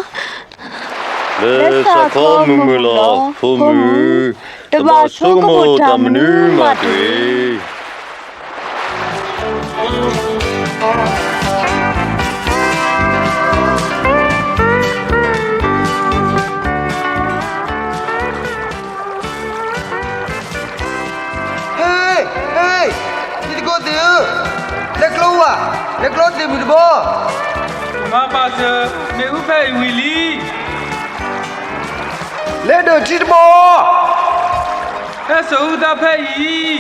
လၢစးခီမုာ်မုာ်လီၤ ဖိမုၣ်, တဘၣ်ဆိကမိၣ်တၢ်မနုၤမးတဂ့ၤ. ဟဲ, ဟဲ, တံၤသကိးသ့ၣ်ဧၢ, လဲၤကျီဝဲ, လဲၤကျီသ့ၣ်မုၣ်တဘီ. မၤပာ်စၢၤ မ့ၣ်အူဖဲအံၤဝံၤလံ. လဲၤဒၢၣ်ထံတဘီ, ဟဲစိာ်ဟုသးဖဲအံၤ.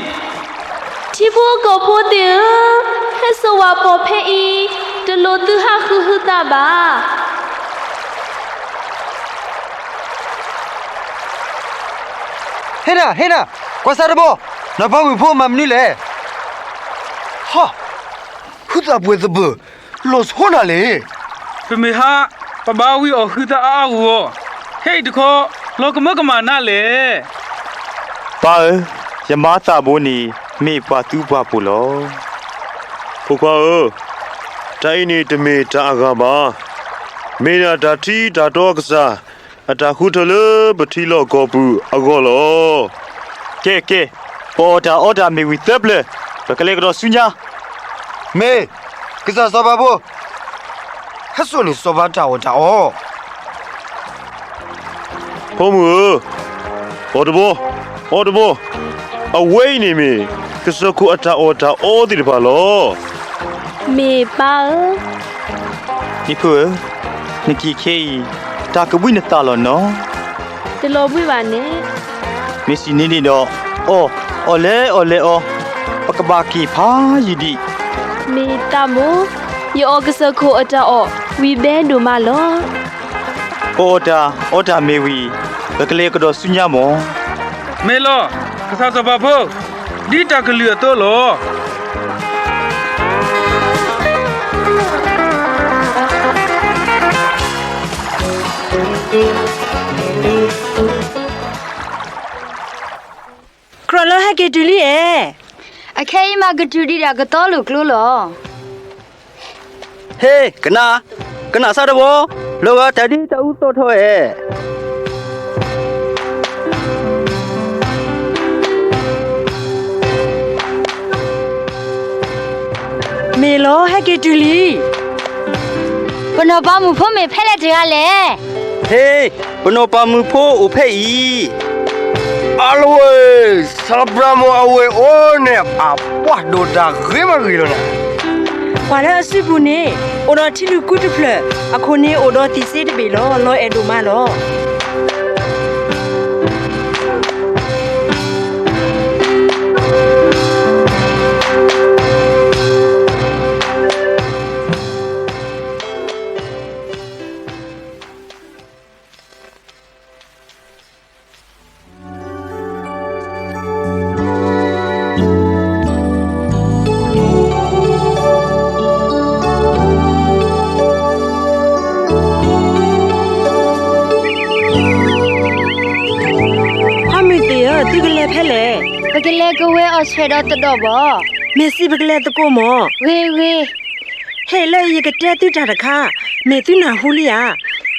ထံဖိကီၢ်ဖိသ့ၣ်ဧၢ, ဟဲစိာ်ဝဲပိာ်ဖဲအံၤ, တလိၣ်သုဟးဃုဟုသးဘၣ်. ဟ့ၣ်နၤ, ဟ့ၣ်နၤ, ကွၢ်စၢ်တဘီ, နီၢ်ပၤမုၣ်ဖိမၤမနုၤလဲၣ်. ဟီ, ဟုသးပှဲၤသပၢၤ, လီၤဆီနၤလဲၣ်. ပမ့ၢ်ဟး, ပဘၣ်ဝံအီၤဟုသၣ်အါအါဂီၢ်ဂီၢ်, ဟဲအံၤတခီ, လီၤကမၢကမၣ်နၤလဲၣ်. ပၢ်ဧၢ, ယမါသးဘိန့ၣ် မ့ၢ်ပှၤသူပှၤပိာ်လီၤ. ဖိခွါဧၢ, တၢ်အံၤန့ၣ်တမ့ၢ်တၢ်အဂၤဘၣ်. မ့ၢ်ဒၣ်တၢ်ထံတၢ်တီကစၢ် အတၢ်ဃုထၢလၢပထံလီၢ်ကီၢ်ပူၤအဂီၢ်လီၤ. ကဲကဲ, ပအီၣ်တၢ်အီတၢ်မ့ၢ်ဝံၤသၢပျၢၤ, ပကလဲၤကဒီးဆူညါ. မ့ၢ်, ကစၢ်စီၤပၤဖိ, ဟဲစိာ်န့ၢ်စီၤပၤတၢ်အီၣ်တၢ်အီ. ဖိမုၣ်ဧၢ, အီၣ်တဘီ, အီၣ်တဘီ, အဝဲအံၤန့ၣ်မ့ၢ် ကစၢၢ်ခိၣ်အတၢ်အီၣ်တၢ်အီသ့ၣ်တဖၣ်လီၤ. မ့ၢ်ပၢ်ဧၢ. နံၤဖိဧၢ, နက့ၤခဲအံၤ, တၢ်ကဘှံးနသးလီၤနီၤ. တလီၤဘှံးဘၣ်န့ၣ်. မ့ၢ်စံးန့ၣ်န့ၣ်ဒီး, အီၣ်, အီၣ်လဲၣ်အီၣ်လဲၣ်အီၣ်, ပကဘၣ်က့ၤဖးယံာ်ဒံး. မ့ၢ်တၢ်မိၣ်, ယအီၣ်ကစၢၢ်ခိၣ်အတၢ်အီၣ် ဝံၤဘဲဒိၣ်မးလီၤ. ပအီၣ်တၢ်အီတၢ်မ့ၢ်ဝံၤ, ပကလဲၤကဒီးဆူညါမၢ်. မ့ၢ်လီၤ, ကစၢ်စီၤပၤဖိ, ဒ်တၢ်ကလုၢ်အသိးလီၤ. ကြၢးလၢဟဲက့ၤတုၤလံဧါ. အခဲအံၤမးကတုၤဒံးဒၣ်ကသီလိာ်ကျိလီၤ. ဟ့ၣ်, ကနၣ်, ကနၣ်စၢ်တဘီ, လီၤဂာ်တၢ်ဒ်တၢ်အူသီထီၣ်ဧါ. မ့ၢ်လီၤ, ဟဲက့ၤတုၤလံ. ပနီၢ်ပၤမုၣ်ဖိမ့ၢ်ဖဲလဲၣ်တဂၤလဲၣ်. ဟ့ၣ်, ပနီၢ်ပၤမုၣ်ဖိအိၣ်ဖဲအံၤ. အလဝဲ, စီၤပြၤမိၢ်အဝဲၢ်အိၣ်န့ၣ် အပှၢ်ဒိၣ်တၢ်ဂ့ၤမးဂ့ၤလီၤနၤ. ပှၤလၢအစုပူၤန့ၣ် အိၣ်ဒီးထံလုၢ်ကူတဖျၢၣ်, အခိၣ်န့ၣ်အိၣ်ဒီးသံၣ်စ့တဘ့ၣ်လီၤ. လီၤအဲၣ်ဒိၣ်မးလီၤ. ခွါမုၢ်သ့ၣ်ဧၢ, သုကလဲၤဖဲလဲၣ်. ပကလဲၤကဝဲၤအီၣ်ဆှဲးဒီးသဒီၣ်ဘီ. မ့ၢ်စံးပကလဲၤသကိးမၢ်. ဂ့ၤဂ့ၤ. ဟ့ၣ်လၢယကတဲသုတၢ်တခါ, မ့ၢ်သုနၢ်ဟူလံဧါ.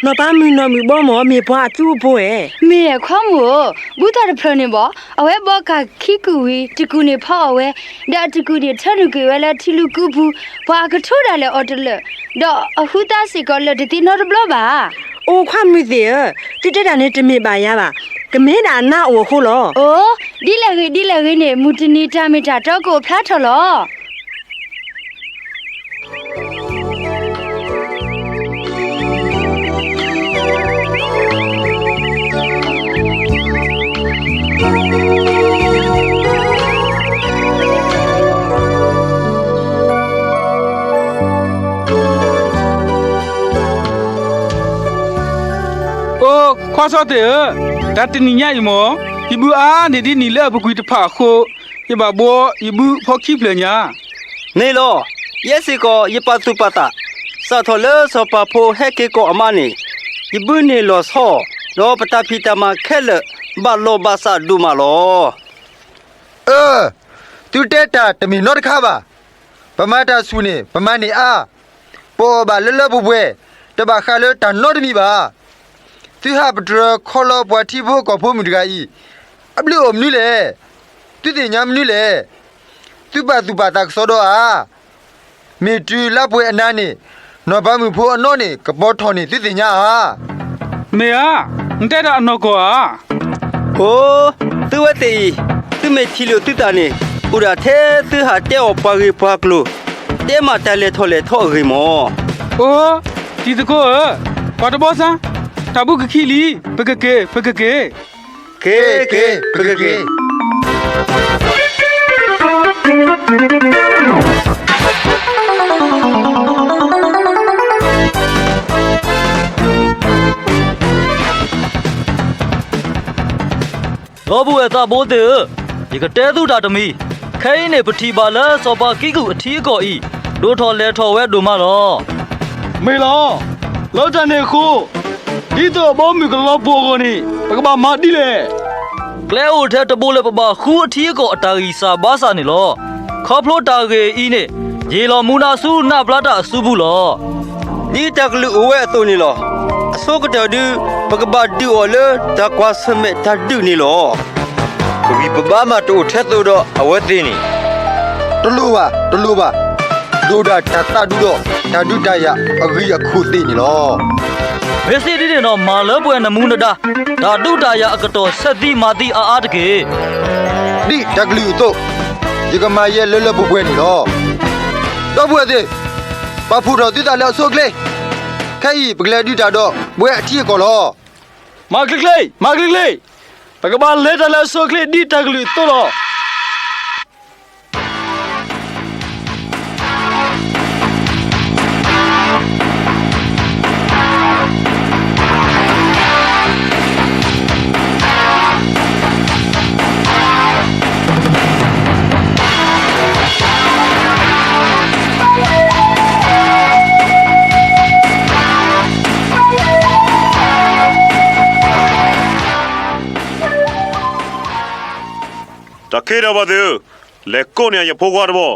နီၢ်ပၤမုၣ်နီၢ်မုၣ်ဘီမၢ် မ့ၢ်ပှၤအသူအပိၤဧါ. မ့ၢ်ခွါမုၣ်ဧၢ, ဘူၣ်ထီၣ်တဖျၢၣ်န့ၣ်ဘီ, အဝဲဘီကၢ်ခံကုာ်ဝံၤ တကုာ်န့ၣ်ဖီအီၣ်ဝဲ, ဒီးအတကုာ်န့ၣ်ထၢနုာ်က့ၤဝဲလၢထံလုၢ်ကူပူၤ, ပှၤအကထိဒၣ်လဲာ်အီၤတလၢာ်, ဒီးအဟူသါစ့ၢ်ကီးလၢာ်တသ့နီတဘျီဘၣ်. အိၣ်ခွါမုၢ်သ့ၣ်ဧၢ, သုတဲတၢ်န့ၣ်တမ့ၢ်ဘၣ်ယၤဘၣ်, ကမ့ၢ်ဒၣ်အနါအိၣ်အဃိလီၤ. အိၣ်, ဒ်လဲၣ်ဂ့ၤဒ်လဲၣ်ဂ့ၤန့ၣ် မုၢ်တနံၤတၢ်မ့ၢ်တၢ်တီကအိၣ်ဖျါထီၣ်လီၤ. အိၣ်, ခွါစီၤသ့ၣ်ဧၢ, တၢ်တနံၤညါအံၤမၢ်, ယဘုအါန့ၢ်ဒ်နံၤလၢအပူၤကွံာ်တဖၣ်အဃိ, ယဘၣ်ဘှီယဘုဖီခံဖျၢၣ်ညါ. မ့ၢ်လီၤ, ယဲစ့ၢ်ကီးယပာ်သူၣ်ပာ်သး, စးထီၣ်လၢစီၤပၤဖိဟဲက့ၤကိးအမါန့ၣ်, ယဘုန့ၣ်လီၤဆီ, ဒီးပတၢ်ဖံးတၢ်မၤခဲလၢာ်ဘၣ်လိာ်ဘၣ်စးဒိၣ်မးလီၤ. အၢ, သုတဲတၢ်တမ့ၢ်နီတခါဘၣ်. ပမၤတၢ်ဆူၣ်န့ၣ် ပမၤန့ၢ်အါ, ပအီၣ်ဘၣ်လၢလၢပှဲၤပှဲၤ, တဘၣ်ဃးလၢတၢ်နီတမံၤဘၣ်. သုဟးပတြၢၤခီလီၤပှၤထံဖိကီၢ်ဖိမုၣ်တဂၤအံၤ, အဘျုးအိၣ်မနုၤလဲၣ်. သုသ့ၣ်ညါမနုၤလဲၣ်. သုပာ်သူၣ်ပာ်သးကစီဒီဧါ. မ့ၢ်တုၤလါပှဲၤအနၤန့ၣ်, နီၢ်ပၤမုၣ်ဖိအနီၣ်န့ၣ် ကပီၤထီၣ်န့ၢ်သုသ့ၣ်ညါဧါ. မ့ၢ်ဧါ, နတဲတၢ်အနီၢ်ကီၢ်ဧါ. အိ, သုဝဲသ့ၣ်အံၤ, သုမ့ၢ်ထံၣ်လိာ်သုသးန့ၣ်, အိၣ်ဒၣ်ထဲသုဟးတဲအီၣ်ပှၤဂ့ၢ်ပှၤကျိၤ, တဲမးတၢ်လဲၤထီၣ်လဲၤထီအဂ့ၢ်မၢ်. အိ, တံၤသကိးဧၢ, ကွၢ်တဘီစၢ်, တၢ်ဘူးကခံလံ, ပကက့ၤ, ပကက့ၤ. က့ၤ, က့ၤ, ပကက့ၤ. အိ, ဒီပုၢ်ဝဲၢ်သးဘိသ့ၣ်ဧၢ, ယကတဲသုတၢ်တမံၤ, ခဲအံၤန့ၣ် ပထံၣ်ဘၣ်လၢစီၤပၤကံကုၢ်အထံအကီၢ်အံၤ ဒိၣ်ထီၣ်လဲၢ်ထီၣ်ဝဲဒိၣ်မးလီၤ. မ့ၢ်လီၤ. လၢတၢ်န့ၣ်အဃိ, ဒ်သိးအဘီအမုၢ်ကလီၤပှီၢ်အဂီၢ်န့ၣ် ပကဘၣ်မၤဒ်လဲၣ်. ကျဲအိၣ်ထဲတဘိလၢပဘၣ်ဃုအထံအကီၢ်အတၢ်ဂံၢ်စၢ်ဘါစၢ်န့ၣ်လီၤ. ခီဖျိတၢ်ဂ့ၢ်အံၤန့ၣ် ယ့ၢ်လီၤမူဒါဆူနးဘျါတၢ်အစုပူၤလီၤ. ဒ်တၢ်ကလုၢ်အိၣ်ဝဲအသိးန့ၣ်လီၤ. အဆိကတၢၢ်ဒုး ပကဘၣ်ဒုးအီၤလၢတၢ်ကွၢ်ဆၢၣ်မဲာ်တၢ်ဒုးန့ၣ်လီၤ. ပဂံၢ်ပဘါမးတအိၣ်ထဲသိးဒီးအဝဲသ့ၣ်န့ၣ် တလိၣ်ဘၣ်, တလိၣ်ဘၣ်. ဒိၣ်ဒၣ်တၢ်သးဒူဒီး တၢ်ဒုးတၢ်ယၤအဂံၢ်အခိၣ်သ့ၣ်န့ၣ်လီၤ. မ့ၢ်စံးဒ်န့ၣ်ဒီး မၤလၢပှဲၤနမူနဒါ, တၢ်ဒုးတၢ်ယၤအကတီၢ်ဆဲးသံမၤသံအါအါတက့ၢ်. ဒ်တၢ်ကလုၢ်အသိး, ယကမၤယဲလၢလၢပှဲၤပှဲၤန့ၣ်လီၤ. ဒီပုၢ်ဝဲၢ်သ့ၣ်, ပာ်ဖှိၣ်ထီၣ်သုသးလၢအဆိအချ့, ခဲအံၤပကလဲၤဒုးတၢ်ဒီးပဝဲအထံအကီၢ်လီၤ. မၤချ့ချ့, မၤချ့ချ့, ပကဘၣ်လဲၤတၢ်လၢအဆိအချ့ဒ်တၢ်ကလုၢ်အသိးလီၤ. တၢ်ခ့တၢ်ဘၣ်သ့ၣ်ဧၢ, လဲၤကိးန့ၢ်ယဖိခွါတဘျီ.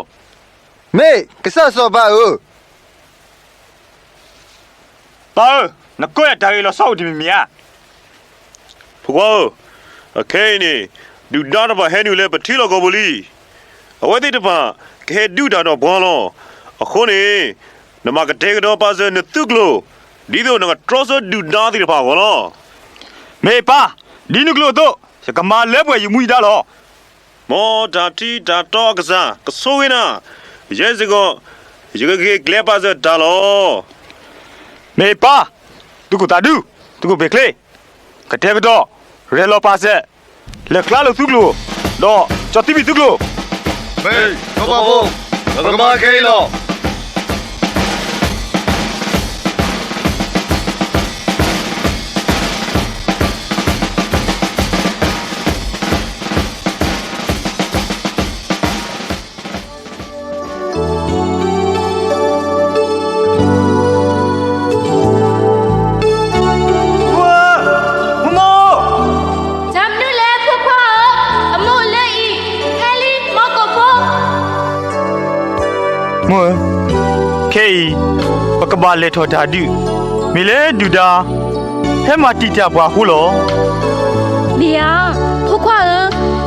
မ့ၢ်ကစၢ်စီၤပၤဧၢ. သးဧၢ, နကိးယၤတၢ်ဂ့ၢ်လီၤဆီအိၣ်တမံၤမံၤဧါ. ဖိခွါဧၢ, အခဲအံၤန့ၣ် ဒုၣ်ဒါတဖၣ်ဟဲနုာ်လၢပထံလီၢ်ကီၢ်ပူၤလံ. အဝဲသ့ၣ်တဖၣ် ကဟဲဒုးတၢ်ဒီးပှၤလီၤ. အဃိန့ၣ် နဘၣ်ကတဲာ်ကတီၤပာ်စၢၤနသုးကျိၤ, ဒ်သိးနကတြီဆၢဒုၣ်ဒါသ့ၣ်တဖၣ်အဂီၢ်လီၤ. မ့ၢ်ပၢ်, ဒ်နကျိၤအသိး, ယကမၤလၢပှဲၤယမူယဒါလီၤ. မ်တၢ်ထံတၢ်တီအကစၢ်ကဆိၣ်ဂ့ၤနၤ, ယဲစ့ၢ်ကီး ယကဂ့ၤကျဲၤပာ်စၢၤတၢ်လီၤ. မ့ၢ်ပၢ်, သုးခိၣ်သးဒူ, သုးခိၣ်ဘ့ၣ်ချ့, ကတဲာ်ကတီၤ, ရဲၣ်လီၤပာ်စဲး, လဲၤကျါလိာ်သုးကျိၤ, ဒီးကၠီၤသံဘံၣ်သုးကျိၤ. မ့ၢ်, စီၤပၤဖိ, ပကမၤခဲအံၤလီၤ. မိၢ်, မိၢ်, မိၢ်, တၢ်မနုၤလဲၣ်ဖိခွါဧၢ, အမိၢ်လၢအံၤ, ဟဲလံ မီၢ်ကိၣ်ဖိ. မိၢ်ဧၢ, ခဲအံၤ ပကဘၣ်လဲၤထီၣ်တၢ်ဒုး, မ့ၢ်လၢဒုၣ်ဒါ ဟဲမၤတံာ်တာ်ပှၤအဃိလီၤ. မ့ၢ်ဧါ, ဖိခွါဧၢ,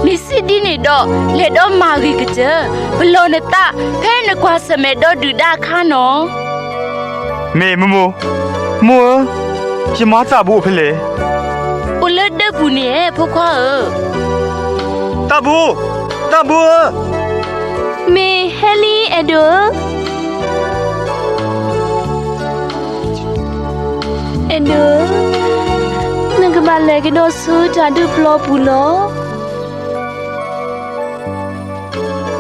မ့ၢ်စံးဒ်န့ၣ်ဒီး လဲၤဒီးမၤဂ့ၤကတၢၢ်, ပလီၢ်နသး ဖဲနကွၢ်ဆၢၣ်မဲာ်ဒီးဒုၣ်ဒါအခါနီၤ. မ့ၢ်မိၢ်မိၢ်, မိၢ်ဧၢ, ယမါသးဘိအိၣ်ဖဲလဲၣ်. အိၣ်လၢဒၢးပူၤန့ၣ် ဖိခွါဧၢ. သးဘိ, သးဘိဧၢ. မ့ၢ်ဟဲလံ အဲၣ်ဒိးဧၢ. အဲၣ်ဒိးဧၢ, နကဘၣ်လဲၤကဒီးဆူတၢ်ဒုးပျီပူၤလီၤ.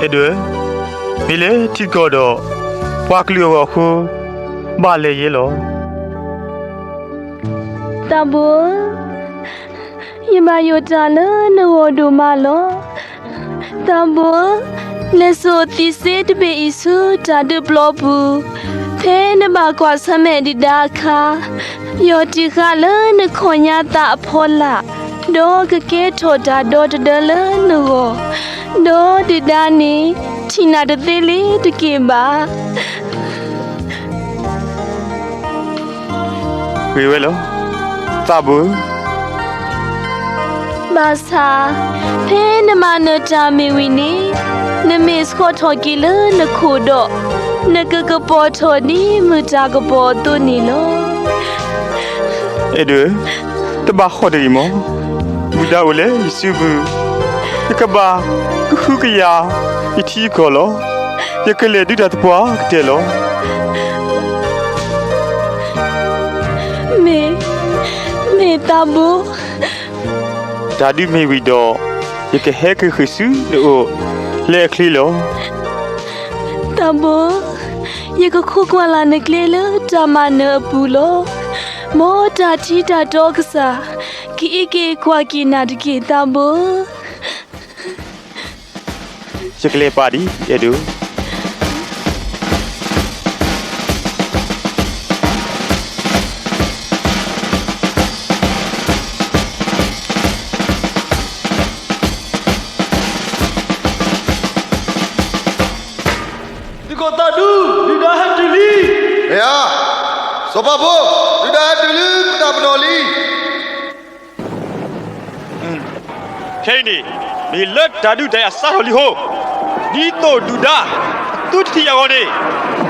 အဲၣ်ဒိးဧၢ, မ့ၢ်လၢထံကီၢ်ဒီး ပှၤကလုာ်အဂီၢ်အဃိ ဘၣ်လဲၤယဲလီၤ. သးဘိဧၢ, ယဘၣ်ယိၣ်တၢ်လၢနဂီၢ်ဒိၣ်မးလီၤ. သးဘိဧၢ, လဲၤစိာ်သံးစ့တဘ့ၣ်အံၤဆူတၢ်ဒုးပျီပူၤ, ဖဲနဘၣ်ကွၢ်ဆၢၣ်မဲာ်ဒုၣ်ဒါအခါ, ယီၢ်တံၢ်ဃာ်လၢနခီၣ်ညါသးအဖီလာ်, ဒီးကကဲထီၣ်တၢ်ဒီတဒၢလၢနဂီၢ်, ဒီးဒုၣ်ဒါန့ၣ် ထံၣ်နၤတသ့လၢၤတက့ၢ်ဘၣ်. ဂ့ၤဝဲလီၤ, သးဘိဧၢ. ဘၣ်ဆၣ်, ဖဲနမၤနၢၤတၢ်မ့ၢ်ဝံၤန့ၣ်, နမ့ၢ်ဆှီထီၣ်က့ၤလၢနခိၣ်ဒီး, နကကပီၤထီၣ်ဒ်မုၢ်တၢ်ကပီၤအသိးန့ၣ်လီၤ. အဲၣ်ဒိးဧၢ, တဘၣ်ဃီၣ်တဂ့ၤမး, မူဒါအိၣ်လၢယစုပူၤ, ယကဘၣ်ကဟုကယာ်ယထံယကီၢ်လီၤ. ယကလဲၤဒုးတၢ်သပှၢ်ကတၢၢ်လီၤ. မ့ၢ်, မ့ၢ်သးဘိ. တၢ်ဒုးမ့ၢ်ဝံၤဒီး, ယကဟဲက့ၤဃ့ၢ်ဆူနအိၣ်လၢအချ့လီၤ. သးဘိ, ယကခိးကွၢ်လၢ်နကျဲလၢတၢ်မၤနၢၤအပူၤလီၤ. မ်တၢ်ထံတၢ်တီကစၢ်, ကအ့ၣ်က့ၤကွၢ်က့ၤနၤတက့ၢ် သးဘိဧၢ. ယကလဲၤပာ်ဒံး အဲၣ်ဒိး. သုးခိၣ်သးဒူ, ဒုၣ်ဒါဟဲတုၤလံ. မ့ၢ်ဧါ, စီၤပၤဖိ, ဒုၣ်ဒါဟဲတုၤလံ ပတၢ်ပနီၣ်လံ. ခဲအံၤန့ၣ် မ့ၢ်လၢတၢ်ဒုးတၢ်ယၤစးထီၣ်လံအဃိ, ဒ်သိးဒုၣ်ဒါ အသုတထံၣ်ယၤအဂီၢ်န့ၣ်,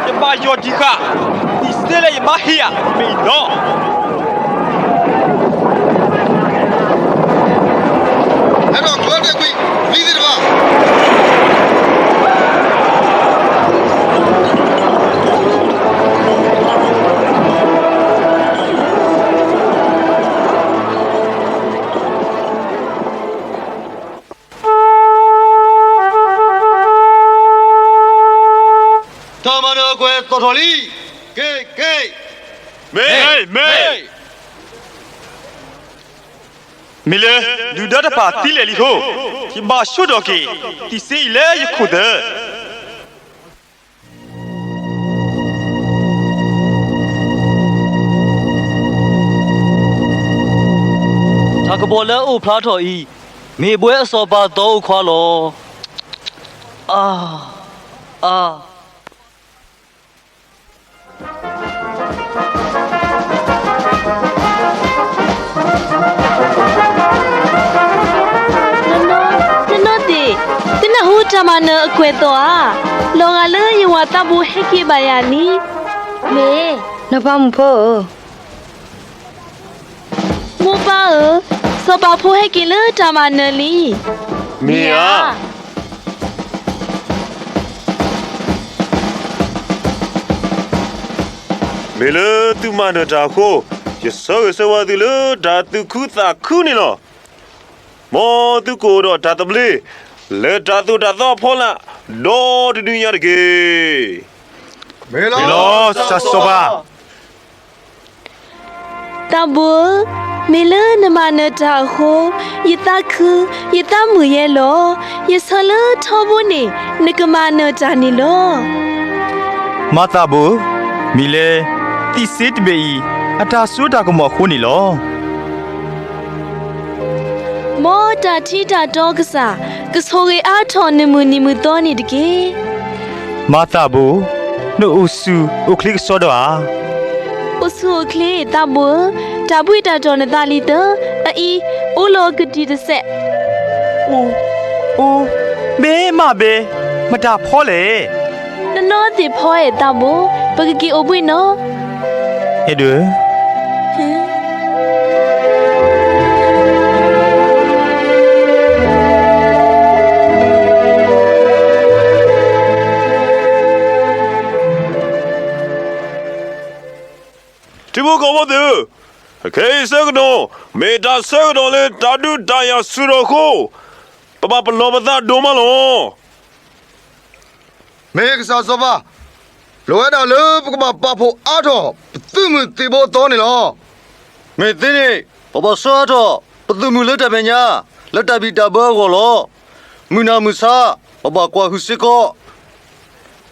ယဘၣ်ယီၢ်တံၢ်ဃာ် တံၢ်စ့လၢယဘၣ်ဟ့ၣ်ယၤမ့ၢ်အံၤလီၤ. ဟဲဒီးကျၢၤတဲာ်ကွံာ် လံသ့ၣ်တဖၣ်. တၢ်မၤနၢၤအကွဲၢ်သီၣ်ထီၣ်လံ. က့ၤ, က့ၤ, မ့ၢ်, မ့ၢ်. မ့ၢ်လၢ ဒုၣ်ဒါတဖၣ်သံလဲၣ်လံအဃိ, ယဘၣ်ဆိထီၣ်က့ၤ တံၢ်စ့အံၤလၢယခိၣ်သၢ. တၢ်ကပီၤလၢအအိၣ်ဖျါထီၣ်အံၤ, မ့ၢ်ဘှဲအစီၤပၤသီအိၣ်ခွါလီၤ. အါ, အါ. တနီၤသ့ၣ်, သုနၢ်ဟူတၢ်မၤနၢၤအကွဲၢ်သီၣ်ဧါ. လီၤဂာ်လၢယဝၤသးဘိဟဲက့ၤဘၣ်ယၤလံ. မ့ၢ်, နီၢ်ပၤမုၣ်ဖိဧၢ. မိၢ်ပၢ်ဧၢ, စီၤပၤဖိဟဲက့ၤလၢတၢ်မၤနၢၤလံ. မ့ၢ်ဧါ. မ့ၢ်လၢသုမၤနၢၤတၢ်အဃိ, ယဆၢဂ့ၤဆၢဝါသုလၢတၢ်သူၣ်ခုသးခုန့ၣ်လီၤ. မ်သုကအိၣ်ဒီးတၢ်သဘျ့ လၢတၢ်သိၣ်တၢ်သီအဖီလာ် ဒီတနွံညါတက့ၢ်. မ့ၢ်လီၤ စီၤပၤ. သးဘိဧၢ, မ့ၢ်လၢနမၤနၢၤတၢ်အဃိ, ယသးခု, ယသးမုာ်ယဲလီၤ. ယဆၢလၢထီဘိန့ၣ် နကမၤနၢၤတၢ်န့ၣ်လီၤ. မၤသးဘိဧၢ, မ့ၢ်လၢ တံၢ်စ့တဘ့ၣ်အံၤ အတၢ်စိတၢ်ကမီၤအဃိန့ၣ်လီၤ. မ်တၢ်ထံတၢ်တီကစၢ် ကဆိၣ်ဂ့ၤအါထီၣ်နမုၢ်နံၤမုၢ်သီန့ၣ်တက့ၢ်. မၤသးဘိဧၢ, နအိၣ်ဆူၣ်အိၣ်ချ့ကစီဒီဧါ. အိၣ်ဆူၣ်အိၣ်ချ့ သးဘိဧၢ, တၢ်ဘှံးတၢ်တီၢ်နသးလံသၢ, အအံၤ အိၣ်လီၤကတံာ်တစဲး. အိၣ်, အိၣ်, ဘဲမးဘဲ, မတၤဖီလဲၣ်. နနီၢ်သ့ၣ်ဖီအဲၣ်သးဘိ, ပကက့ၤအိၣ်ဘှံးနီၤ. အဲၣ်ဒိး ထံဖိကီၢ်ဖိသ့ၣ်ဧၢ, ခဲအံၤဆၢကတီၢ် မ့ၢ်တၢ်ဆၢကတီၢ်လၢတၢ်ဒုးတၢ်ယၤဆူၣ်ထီၣ်အဃိ, ပဘၣ်ပလီၢ်ပသးဒိၣ်မးလီၤ. မ့ၢ်ကစၢ်စီၤပၤ, လိၣ်ဝဲဒၣ်လၢပကဘၣ်ပာ်ဖှိၣ်အါထီၣ် ပသုးမုၢ်သံၣ်ဘိအသီန့ၣ်လီၤ. မ့ၢ်သ့န့ၣ် ပဘၣ်ဆှၢအါထီၣ် ပသုးမုၢ်လၢတၢ်မဲာ်ညါ လၢတၢ်ဘံၣ်တၢ်ဘၢအဂီၢ်လီၤ. မုၢ်နၤမုၢ်ဆါ ပဘၣ်ကွၢ်ဟုၣ်စ့ၢ်ကီး.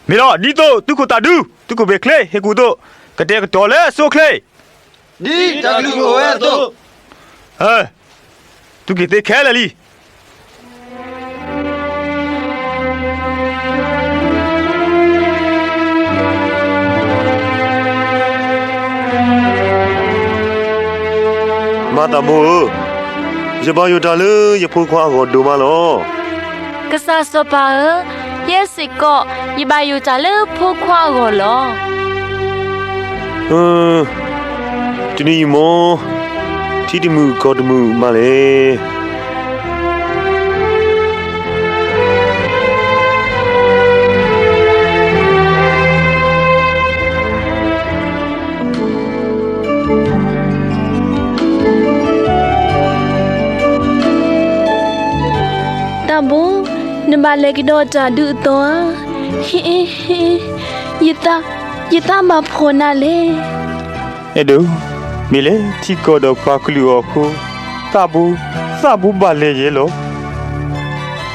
မ့ၢ်လီၤ, ဒ်သိးသုးခိၣ်သးဒူ, သုးခိၣ်ဘ့ၣ်ချ့ ဟ့ၣ်ကူၣ်အသိး, ကတဲာ်ကတီၤလၢအဆိအချ့ ဒ်တၢ်ကလုၢ်အိၣ်ဝဲအသိး. သုက့ၤသ့ခဲလၢာ်လံ. မၤသးဘိဧၢ, ယဘၣ်ယိၣ်တၢ်လၢယဖိခွါအဂီၢ်ဒိၣ်မးလီၤ. ကစၢ်စီၤပၤဧၢ, ယဲစ့ၢ်ကီး ယဘၣ်ယိၣ်တၢ်လၢဖိခွါအဂီၢ်လီၤ. တနံၤအံၤမ့ၢ် ထံတမုာ်ကီၢ်တမုာ်မးလဲၣ်. သးဘိ, နဘၣ်လဲၤကဒီးတၢ်ဒုးအသီဧါ. ဟ့, ဟ့, ယသး, ယသးမၤဖှီၣ်နၤလဲၣ်. အဲၣ်ဒိး, မ့ၢ်လၢထံကီၢ်ဒီးပှၤကလုာ်အဂီၢ်အဃိ, သးဘိ, သးဘိဘၣ်လဲၤယဲလီၤ.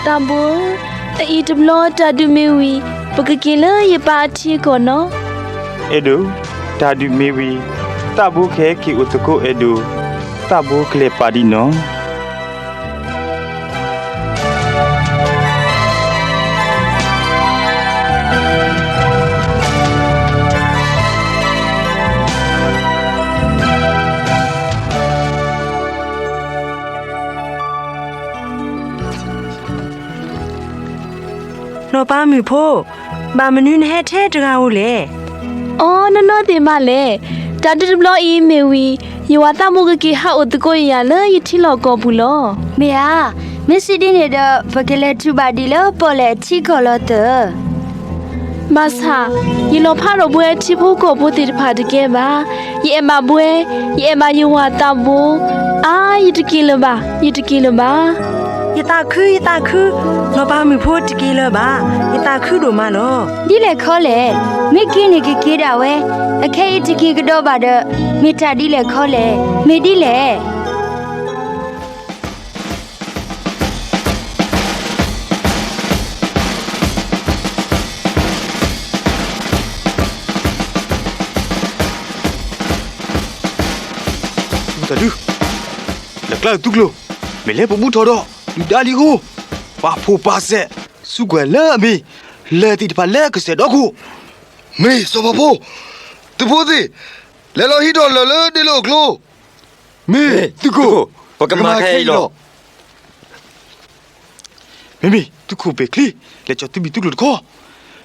သးဘိဧၢ, အအံၤတဘျီတၢ်ဒုးမ့ၢ်ဝံၤ, ပကက့ၤလၢယပၢ်အထံအကီၢ်နီၤ. အဲၣ်ဒိး, တၢ်ဒုးမ့ၢ်ဝံၤ, သးဘိကဟဲက့ၤအိၣ်သကိးအဲၣ်ဒိး, သးဘိကလဲၤပာ်ဒံးနီၤ. နီၢ်ပၤမုၣ်ဖိ, ဘၣ်မနုၤနဟဲထဲတဂၤဧိၤလဲၣ်. အိ, နီၢ်နီၢ်သ့ၣ်မးလဲၣ်. တၢ်ဒုးတဘျီအံၤမ့ၢ်ဝံၤ, ယဝၤသးဘိကက့ၤဟးအိၣ်သကိးယၤလၢယထံလီၢ်ကီၢ်ပူၤလီၤ. မ့ၢ်ဧါ, မ့ၢ်စံးဒ်န့ၣ်ဒီး ပကလဲၤထုးဘၣ်ဒံးလၢပီၣ်လဲၣ်အထံကီၢ်လီၤသၢ. ဘၣ်ဆၣ်, ယလီၤဖးဒီးဘှဲအထံဖိကီၢ်ဖိသ့ၣ်တဖၣ်တကဲဘၣ်. ယအဲၣ်ဘၣ်ဘှဲ, ယအဲၣ်ဘၣ်ယဝၤသးဘိ, အါ, ယတက့ၤလၢၤဘၣ်, ယတက့ၤလၢၤဘၣ်. ယသးခု, ယသးခု, နီၢ်ပၤမုၣ်ဖိတက့ၤလၢၤဘၣ်, ယသးခုဒိၣ်မးလီၤ. ဒ်လဲၣ်ခီလဲၣ်, မ့ၢ်က့ၤန့ၣ်ကက့ၤဒၣ်ဝဲ, အခဲအံၤတက့ၤကဒီးဘၣ်ဒီး, မ့ၢ်တၢ်ဒ်လဲၣ်ခီလဲၣ်, မ့ၢ်ဒ်လဲၣ်. တၢ်ဒုး, လဲၤကျါသုကျိၤ, မ့ၢ်လၢပဘူၣ်ထီၣ်ဒီး ဒုၣ်ဒါလံၤဟိ, ပာ်ဖှိၣ်ပာ်စဲး, စူးကွံာ်လၢအမ့ၢ်, လဲၤသ့ၣ်တဖၣ်လၢကစၢၢ်ဒီခိၣ်, မ့ၢ်စီၤပၤဖိ, သုးဖိသ့ၣ်, လဲၤလီၤဟံးထီၣ်လၢၢ်လၢဒ့လိာ်အကျိၤ, မ့ၢ်သုးခိၣ်, ပကမၤခဲအံၤလီၤ. မ့မ့ၢ်သုးခိၣ်ဘဲၣ်ချံ, လဲၤကၠီၤသုးမုၢ်သုးကျိၤတခီ,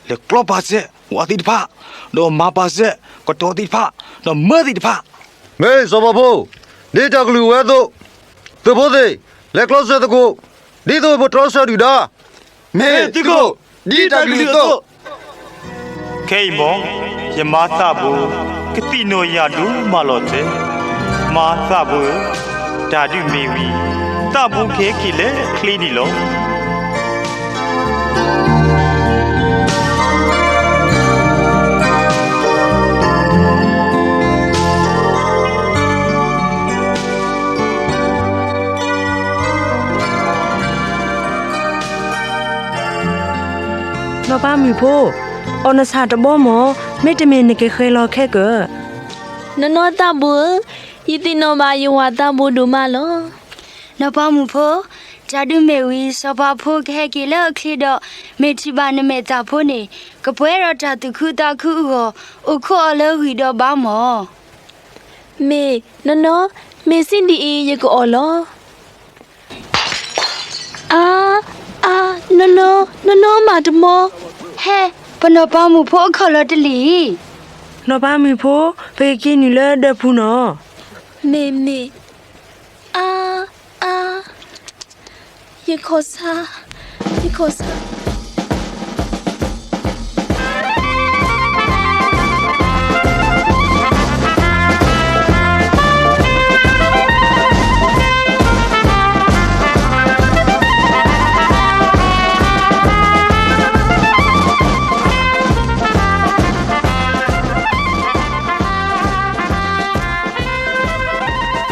လဲၤကျီပာ်စဲးဝၤသ့ၣ်တဖၣ်, ဒီးမၤပာ်စဲးကတီၤသ့ၣ်တဖၣ်, ဒီးမၢသ့ၣ်တဖၣ်, မ့ၢ်စီၤပၤဖိ, ဒ်တၢ်ကလုၢ်ဝဲအသိး, သုးဖိသ့ၣ်, လဲၤကျီစၢၤသကိး, ဒ်သိးပတြီစၢၤဒုၣ်ဒါ, မ့ၢ်သုးခိၣ်, ဒ်တၢ်ကလုၢ်အသိး. ခဲအံၤမ့ၢ်, ယမါသးဘိဧၢ, ကသ့ၣ်နီၣ်ယၤဒိၣ်မးလီၤတဲာ်, မါသးဘိဧၢ, တၢ်ဒုးမ့ၢ်ဝံၤ, သးဘိကဟဲက့ၤလၢအချ့န့ၣ်လီၤ. နီၢ်ပၤမုၣ်ဖိ, အီၣ်နဆၣ်တဘီမ့ၢ်, မ့တမ့ၢ်နကဃဲၤလီၤခဲကၢၢ်. နီၢ်နီၢ်သးဘိဧၢ, ယသ့ၣ်နီၣ်ဘၣ်ယဝၤသးဘိဒိၣ်မးလီၤ. နီၢ်ပၤမုၣ်ဖိ, တၢ်ဒုးမ့ၢ်ဝံၤ စီၤပၤဖိကဟဲက့ၤလၢအချ့ဒီး, မ့ၢ်ထံၣ်ဘၣ်နမဲာ်သၣ်ဖိန့ၣ်, ကပှဲၤဒီးတၢ်သူၣ်ခုသးခုအဂီၢ်, အိၣ်ခိးအီၤလၢဂံၢ်ဒီးဘါမ့ၢ်. မ့ၢ်, နီၢ်နီၢ်, မ့ၢ်စံးဒ်အံၤ ယကအီၣ်လီၤ. အါ, အါ, နီၢ်နီၢ်, နီၢ်နီၢ်မၤတမီ, ဟဲ, ပနီၢ်ပၤမုၣ်ဖိအခီၣ်လီၤတလံၤ. နီၢ်ပၤမုၣ်ဖိ, ပကက့ၤနုာ်လၢဒၢးပူၤနီၤ. မ့ၢ်, မ့ၢ်, အါ, အါ, ယခီၣ်ဆါ, ယခီၣ်ဆါ.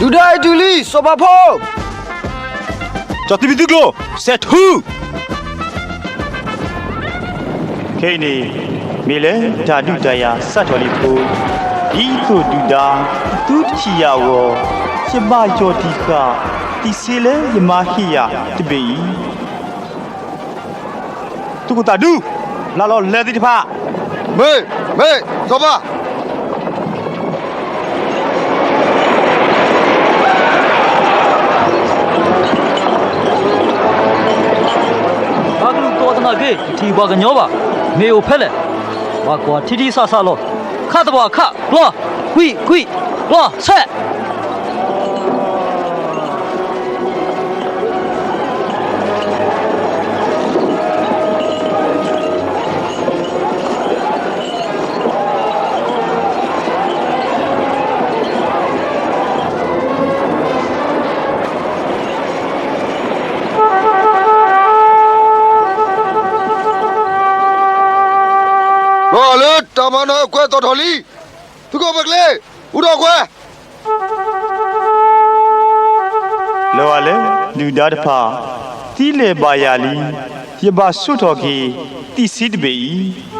ဒုၣ်ဒါအံၤတုၤလံ စီၤပၤဖိ, ကၠီၤသုးမုၢ်သုးကျိၤ, စဲးထူ. ခဲအံၤန့ၣ်, မ့ၢ်လၢတၢ်ဒုးတၢ်ယၤစးထီၣ်လံအဃိ, ဒ်သိးဒုၣ်ဒါ, သုတထံၣ်ယၤအဂီၢ်, ယဘၣ်ယီၢ်တံၢ်ဃာ်, တံၢ်စ့လၢယမါဟ့ၣ်ယၤတဘ့ၣ်အံၤ. သုးခိၣ်သးဒူ, လၢလီၤလဲၤသ့ၣ်တဖၣ်. မ့ၢ်, မ့ၢ်, စီၤပၤ. ပှၤကလုာ်ကိးသနာ်က့ တထံၣ်ပှၤကညီဘၣ်. မ့ၢ်အိၣ်ဖဲလဲၣ်, ဘၣ်ကွၢ်ထံထံဆးဆးလီၤ. ခးသပှၢ်ခး, ကျီ, ကွံာ်ကွံာ်, ကျီ, ဆဲး. လီၤလၢတၢ်မၤနၢၤကွဲးသီၣ်ထီၣ်လံ. သုးခိၣ်ဘဲၣ်ချံ, အူထီၣ်ကွဲး. လီၤဂာ်လၢဒုၣ်ဒါတဖၣ် သံလၢာ်ဘၣ်ယၤလံ, ယဘၣ်ဆိးထီၣ်က့ၤသံးဆံးတဘ့ၣ်အံၤ.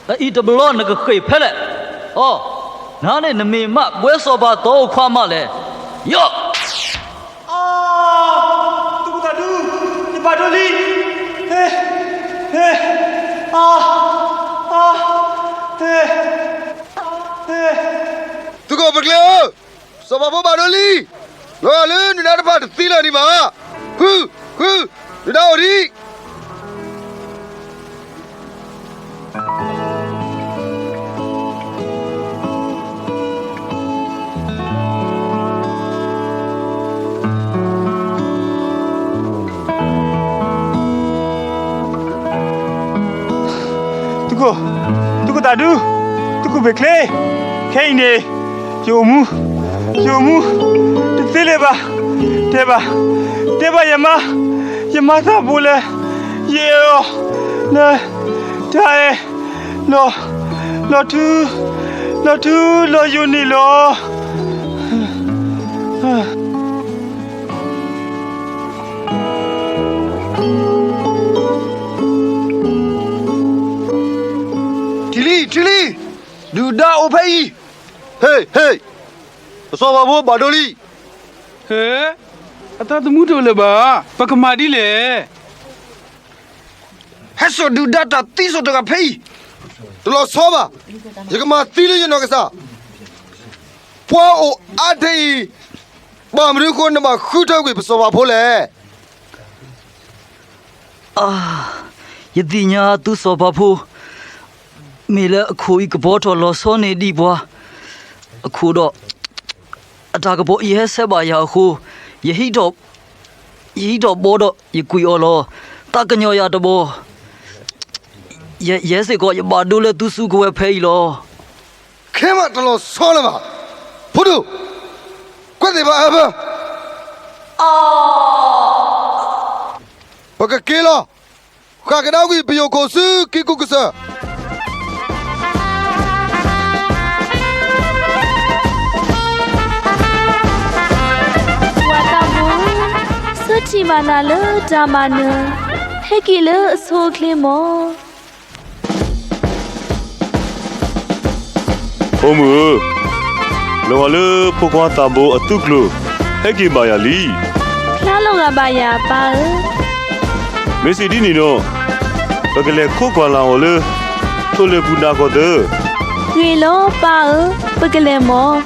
အအံၤတဘျီနကဃ့ၢ်ဖဲလဲၣ်. အိ, နၤန့ၣ်နမ့ၢ်မးဘှဲစီၤပၤသီအိၣ်ခွါမးလဲၣ်. ယီၢ်, သုးခိၣ်သးဒူ, ယဘၣ်ဒိလံ. ဟ့, ဟ့, အါ, အါ, ဟ့, ဟ့. သုးခိၣ်ပကျဲဧၢ, စီၤပၤဖိဘၣ်ဒိလံ. လီၤဂာ်လၢနဒါတဖၣ်တသံလၢာ်ဒံးဘၣ်. ဃု, ဃု, နဒါအိၣ်ဒံး. သုးခိၣ်, သုးခိၣ်သးဒူ, သုးခိၣ်ပကျဲ, ခဲအံၤန့ၣ် ယအိၣ်မူ, ယအိၣ်မူတသ့လၢၤဘၣ်. တဲဘၣ်, တဲဘၣ်ယမါ, ယမါသးဘိလၢ ယအဲၣ်အီၤ, တၢ်အဲၣ် လီၤ, လီၤထူ, လီၤထူလီၤယိာ်န့ၣ်လီၤ. ထံၣ်လံ, ထံၣ်လံ, ဒုၣ်ဒါအိၣ်ဖဲအံၤ. ဟ့ၣ်, ဟ့ၣ်, ပစီၤပၤဖိဘၣ်ဒိလံ. ဟ့ၣ်, အတၢ်သမူတအိၣ်လၢၤဘၣ်, ပကမၤဒ်လဲၣ်. ဟဲစိာ်ဒုၣ်ဒါတၢ်သံစိာ်တဂၤဖဲအံၤ, တလီၤဆီဘၣ်. ယကမၤသံလၢယနီၢ်ကစၢ်. ပှၤအိၣ်အါထဲအံၤ, ဘၣ်မနုၤအဃိနဘၣ်ဃုထၢကွံာ်ပစီၤပၤဖိလဲၣ်. အါ, ယသ့ၣ်ညါသုစီၤပၤဖိ, မ့ၢ်လၢအခိၣ်အံၤကဘီထီၣ်လီၤဆီန့ၢ်ဒံးပှၤ, အခိၣ်ဒီး အတၢ်ကပီၤအံၤဟဲဆဲးဘၣ်ယၤအဃိ, ယဟံးထီၣ်, ယဟံးထီၣ်ဘီဒီးယကွံာ်အီၤလီၤ. သးကညီၤယၤတဘီ, ယ, ယဲစ့ၢ်ကီးယဘၣ်ဒိလၢသုစုကဝဲၤဖဲအံၤလီၤ. ခဲမးတလီၤဆီလၢၤဘၣ်. ဖိဒိၣ်, ကွဲးသ့ၣ်ဘၣ်အၢဘၢ. ပကက့ၤလီၤ. ဃၣ်ကဒါကွံာ်ပယိၢ်ခိၣ်ဆူကံကူကစၢၢ်. ဝၤသးဘိ, ဆၢထံၣ်ဘၣ်နၤလၢတၢ်မၤနၢၤ, ဟဲက့ၤလၢအဆိအချ့မီၢ်. ဖိမုၣ်ဧၢ, လီၤဂာ်လၢဖိခွါသးဘိအသုးကျိၤ ဟဲက့ၤဘၣ်ယၤလံ. ဖျါလီၤဂာ်ဘၣ်ယၤ ပၢ်ဧၢ. မ့ၢ်စံးဒ်န့ၣ်ဒီး, ပကလဲၤခိးကွၢ်လၢ်အီၤလၢ ထိၣ်လဲၤပူၤနၢ်ကီၢ်သၢ. ဂ့ၤလီၤပၢ်ဧၢ, ပကလဲၤမီၢ်.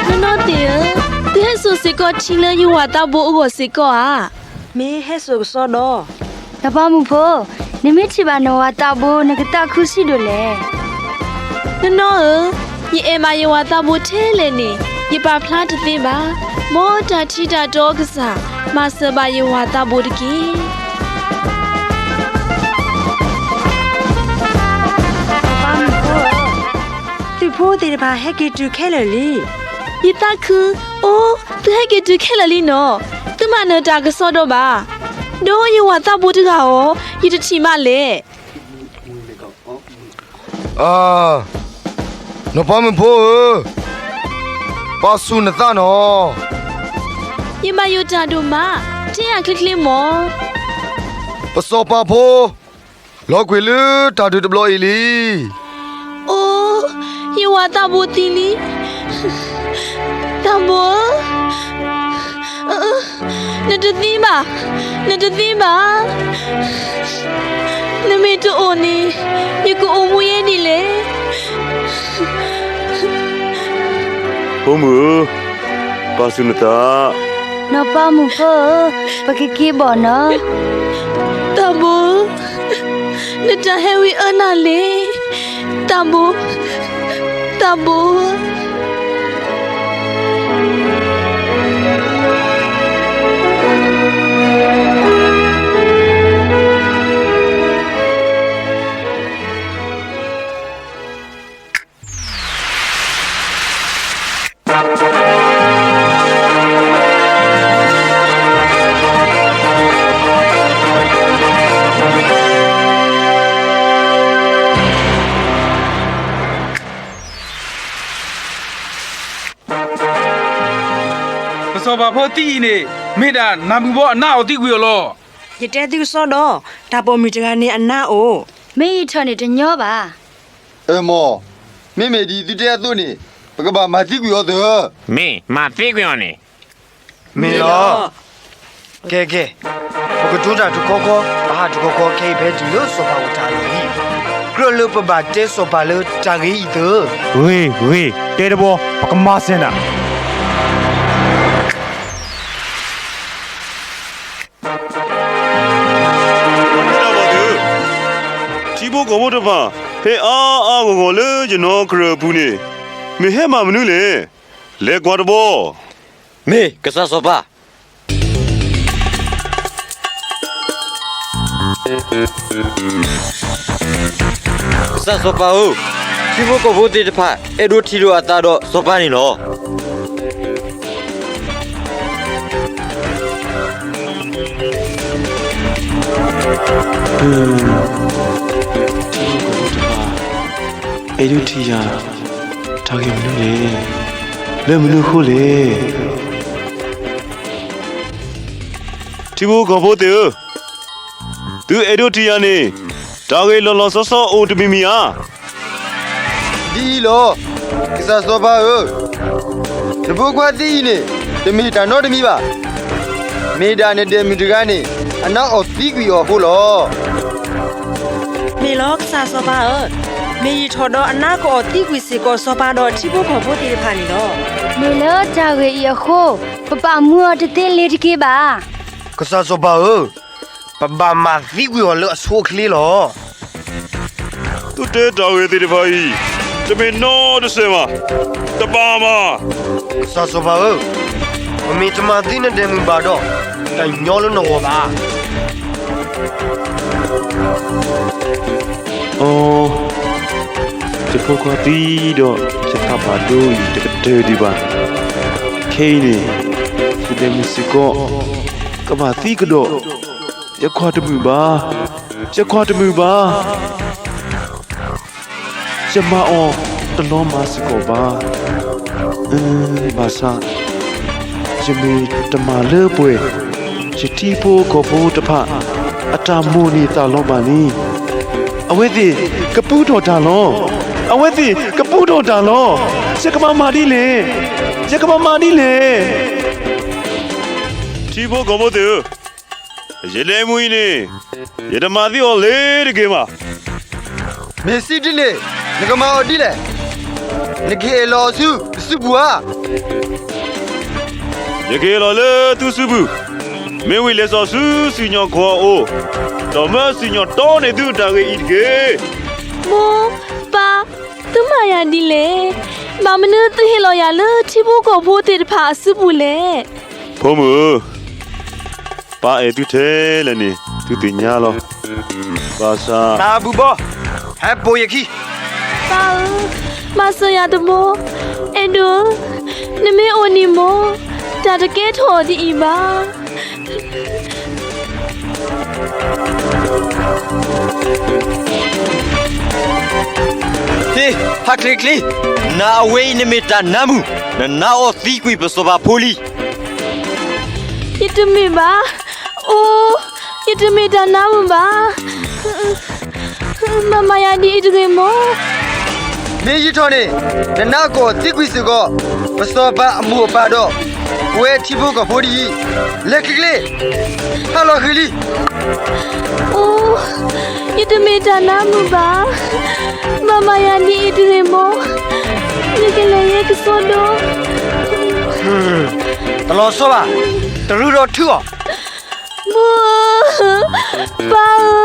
နီၢ်နီၢ်သ့ၣ်ဧၢ, သုဟဲစိာ်စ့ၢ်ကီးထံလၢယဝၤသးဘိအဂီၢ်စ့ၢ်ကီးဧါ. မ့ၢ်ဟဲစိာ်ကစီဒီး. နီၢ်ပၤမုၣ်ဖိ, နမ့ၢ်ထံၣ်ဘၣ်နဝၤသးဘိ နကသးခုဆံးဒိၣ်လဲၣ်. နီၢ်နီၢ်ဧၢ, ယအဲၣ်ဘၣ်ယဝၤသးဘိထဲလဲၣ်န့ၣ် ယပာ်ဖျါတသ့ဘၣ်. မ်တၢ်ထံတၢ်တီအကစၢ် မၤစၢၤဘၣ်ယဝၤသးဘိတက့ၢ်. နီၢ်ပၤမုၣ်ဖိဧၢ, သုးဖိသ့ၣ်တဖၣ်ဟဲက့ၤတုၤခဲလၢာ်လံ. ယသးခု, အိ, သုဟဲက့ၤတုၤခဲလၢာ်လံနီၤ. သုမၤနၢၤတၢ်ကစီဒီဘၣ်. ဒီးယဝၤသးဘိတဂၤဧိၤ, ယတထံၣ်ဘၣ်လဲၣ်. အၢ, နီၢ်ပၤမုၣ်ဖိဧၢ, ပာ်ဆူၣ်နသးနီၤ. ယဘၣ်ယိၣ်တၢ်ဒိၣ်မး, ထဲယၤချ့ချ့မီၢ်. ပစီၤပၤဖိ လီၤကွံာ်လၢတၢ်ဒုးတဘျီအံၤလံ. အိ, ယဝၤသးဘိသံလံ. သးဘိဧၢ, နတသံဘၣ်, နတသံဘၣ်. နမ့ၢ်တအိၣ်န့ၣ် ယကအိၣ်မူယဲဒ်လဲၣ်. ဖိမုၣ်ဧၢ, ပာ်ဆူၣ်နသး. နီၢ်ပၤမုၣ်ဖိဧၢ, ပကက့ၤဘီၣ်နီၤ. သးဘိဧၢ, နတၢ်ဟဲဝံအၢနၤလဲၣ်. သးဘိ, သးဘိဧၢ. စီၤပၤဖိသံအံၤန့ၣ် မ့ၢ်ဒၣ်နၤမုၣ်ဘီအနါအီၣ်သံကွံာ်အီၤလီၤ. ယတဲသုကစီဒီ, တၢ်ပိာ်မုၣ်တဂၤန့ၣ်အနါအိၣ်, မ့ၢ်ယထီၣ်န့ၣ်တညီဘၣ်. အၢမး, မ့မ့ၢ်ဒ်သုတဲအသိးန့ၣ်, ပကဘၣ်မၤသံကွံာ်အီၤသၢ. မ့ၢ်မၤသံကွံာ်အီၤန့ၣ် မ့ၢ်လီၤ. ကဲကဲ, ပကတိၤတၢ်တခီခီ, ပဟးတခီခီခဲအံၤဖဲတုၤလၢစီၤပၤအိၣ်တၢ်အလီၢ်လံ. ကြၢးလၢပဘၣ်တဲစီၤပၤလၢတၢ်ဂ့ၢ်အံၤသၢ. ဂ့ၤဂ့ၤ, တဲတဘီ, ပကမၤစၢၤနၤ. ထံဖိကီၢ်ဖိတဖၣ် ဟဲအါအါဂီၢ်ဂီၢ်လၢယနီၢ်ကရၢၢ်အပူၤန့ၣ်, မ့ၢ်ဟဲမၤမနုၤလဲၣ်. လဲၤကွၢ်တဘီ. မ့ၢ်ကစၢ်စီၤပၤ ကစၢ်စီၤပၤဧၢ, ထံဖိကီၢ်ဖိသ့ၣ်တဖၣ် အဲၣ်ဒိးထံၣ်လိာ်အသးဒီးစီၤပၤန့ၣ်လီၤ. ထံဖိကီၢ်ဖိတဖၣ် အဲၣ်ဒိးထံၣ်ယၤ တၢ်ဂ့ၢ်မနုၤလဲၣ်, လၢမနုၤအဃိလဲၣ်. ထံဖိကီၢ်ဖိသ့ၣ်ဧၢ, သုအဲၣ်ဒိးထံၣ်ယၤန့ၣ် တၢ်ဂ့ၢ်လီၤလီၤဆီဆီအိၣ်တမံၤမံၤဧါ. ဒ်အံၤလီၤ, ကစၢ်စီၤပၤဧၢ, နဖိခွါသံအံၤန့ၣ် တမ့ၢ်တၢ်နီတမံၤဘၣ်. မ့ၢ်ဒၣ်နဒဲးမုၣ်တဂၤန့ၣ် အနါအီၣ်သံကွံာ်အီၤအဃိလီၤ. မ့ၢ်လီၤကစၢ်စီၤပၤဧၢ, မ့ၢ်ယထီၣ်ဒီးအနါကအီၣ်သံကွံာ်စ့ၢ်ကီးစီၤပၤဒီးထံဖိကီၢ်ဖိသ့ၣ်တဖၣ်န့ၣ်လီၤ. မ့ၢ်လၢတၢ်ဂ့ၢ်အံၤအဃိ, ပပာ်မူအီၤတသ့လၢၤတက့ၢ်ဘၣ်. ကစၢ်စီၤပၤဧၢ, ပဘၣ်မၤသံကွံာ်အီၤလၢအဆိအချ့လီၤ. သုတဲတၢ်ဂ့ၢ်သ့ၣ်တဖၣ်အံၤ တမ့ၢ်နီတစဲးဘၣ်, တဘၣ်ဘၣ်. ကစၢ်စီၤပၤဧၢ, ပမ့ၢ်တမၤသံနဒဲးမုၣ်ဘၣ်ဒီး, တညီလၢနဂီၢ်ဘၣ်. အိ, ယဖိခွါသံဒီး ယသးဘၣ်ဒိအံၤတကတၢၢ်ဒံးဘၣ်. ခဲအံၤန့ၣ် ယဒဲးမုၣ်စ့ၢ်ကီး ကဘၣ်သံကဒီး, ယခွါတမုာ်ဘၣ်, ယခွါတမုာ်ဘၣ်. ယမၤအီၤတလီၤမၢ်စ့ၢ်ကီးဘၣ်. ဘၣ်ဆၣ် ယမ့ၢ်တမၤလၢပှဲၤ ယထံဖိကီၢ်ဖိတဖၣ် အတၢ်မိၣ်န့ၢ်သးလီၤဘၣ်န့ၣ်, အဝဲသ့ၣ်ကပူထီၣ်တၢ်လီၤ. အဝဲသ့ၣ်ကပူထီၣ်တၢ်လီၤ. ယကဘၣ်မၤဒ်လဲၣ်. ယကဘၣ်မၤဒ်လဲၣ်. ထံဖိကီၢ်ဖိသ့ၣ်ဧၢ, ယဒဲးမုၣ်အံၤန့ၣ် ယတမၤသံအီၤလၢၤတဂ့ၤဘၣ်. မ့ၢ်စံးဒ်န့ၣ် နကမၤအီၤဒ်လဲၣ်. နကဟ့ၣ်လီၤအီၤဆူပစုပူၤဧါ. ယကဟ့ၣ်လီၤလၢသုစုပူၤ. မ့ၢ်ဝံၤလဲၤစိာ်ဆူစံၣ်ညီၣ်ကွီၢ်အအိၣ်, ဒီးမၢစံၣ်ညီၣ်တီန့ၢ်သုတၢ်ဂ့ၢ်အံၤတက့ၢ်. မိၢ်, ပၢ်, သုမၤယၤဒ်လဲၣ်. ဘၣ်မနုၤသုဟ့ၣ်လီၤယၤလၢထံဖိကီၢ်ဖိသ့ၣ်တဖၣ်အစုပူၤလဲၣ်. ဖိမုၣ်ဧၢ, ပၢ်အဲၣ်သုထဲလဲၣ်န့ၣ် သုသ့ၣ်ညါလီၤ. ဘၣ်ဆၣ် တၢ်ဘုၣ်ဘီ, ဟဲပိာ်ယခံ. ပၢ်ဧၢ, မၤစၢၤယၤတဘိ. အဲၣ်ဒိးဧၢ, နမ့ၢ်အိၣ်န့ၣ်မိၢ်, တၢ်တကဲထီၣ်ဒ်အံၤဘၣ်. ဟ့, ဟးချ့ချ့, နၤအဝဲအံၤနမ့ၢ်တၢ်နါမုၣ်, နနါအီၣ်သံကွံာ်ပစီၤပၤဖိလံ. ယတမ့ၢ်ဘၣ်. အိ, ယတမ့ၢ်တၢ်နါမုၣ်ဘၣ်. မၤမၤယၤဒ်အံၤတဂ့ၤမိၢ်. မ့ၢ်ယထီၣ်န့ၣ် နနါကအီၣ်သံကွံာ်စ့ၢ်ကီး ပစီၤပၤအမိၢ်အပၢ်ဒီး ပဝဲထံဖိကီၢ်ဖိဒ်အံၤ. လဲၤချ့ချ့, ဟးလီၤဃံၤလံ. အိ, ယတမ့ၢ်တၢ်နါမုၣ်ဘၣ်. မၤမၤယၤဒ်အံၤတဂ့ၤမိၢ်, ယကလဲၤယဲကစီဒီ. တလီၤဆီဘၣ်, တရူးဒီးထုအီၤ. မိၢ်ဧၢ, ပၢ်ဧၢ. ဘၣ်လံ, ဘၣ်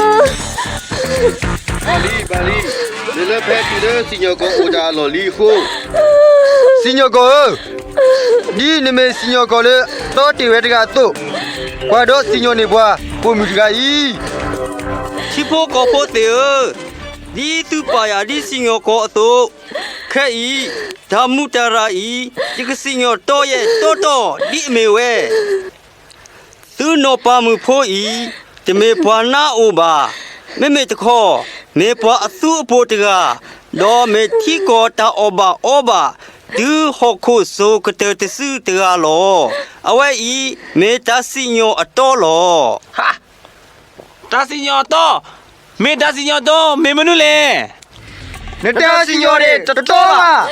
လံ, နလၢဖဲတုၤလၢစံၣ်ညီၣ်ကွီၢ်အိၣ်တၢ်အလီၢ်လံအဃိ. စံၣ်ညီၣ်ကွီၢ်ဧၢ, ဒ်နမ့ၢ်စံၣ်ညီၣ်ကွီၢ်လၢတီတ့ၢ်ဝဲတဂၤအသိး, ကွၢ်ဒီးစံၣ်ညီၣ်န့ၢ်ပှၤပိာ်မုၣ်တဂၤအံၤ. ထံဖိကီၢ်ဖိသ့ၣ်ဧၢ, ဒ်သုပာ်ယၤဒ်စံၣ်ညီၣ်ကွီၢ်အသိး, ခဲအံၤ တၢ်မုာ်တၢ်ရၤအံၤ ယကစံၣ်ညီၣ်တီယဲၢ်တီတီဒ်အမ့ၢ်ဝဲ သုနီၢ်ပၤမုၣ်ဖိအံၤ တမ့ၢ်ပှၤနါအိၣ်ဘၣ်. မ့မ့ၢ်တခီ မ့ၢ်ပှၤအသူအပိၤတဂၤ, ဒီးမ့ၢ်ထံကီၢ်တၢ်အီၣ်ဘၣ်အီဘၣ် တုၤဟီၣ်ခိၣ်စိၤကတၢၢ်တစုတဂၤလီၤ. အဝဲအံၤမ့ၢ်တၢ်စံၣ်ညီၣ်အတီလီၤ. တၢ်စံၣ်ညီၣ်အတီ, မ့ၢ်တၢ်စံၣ်ညီၣ်အတီ မ့ၢ်မနုၤလဲၣ်. နတၢ်စံၣ်ညီၣ်န့ၣ်တတီဘၣ်.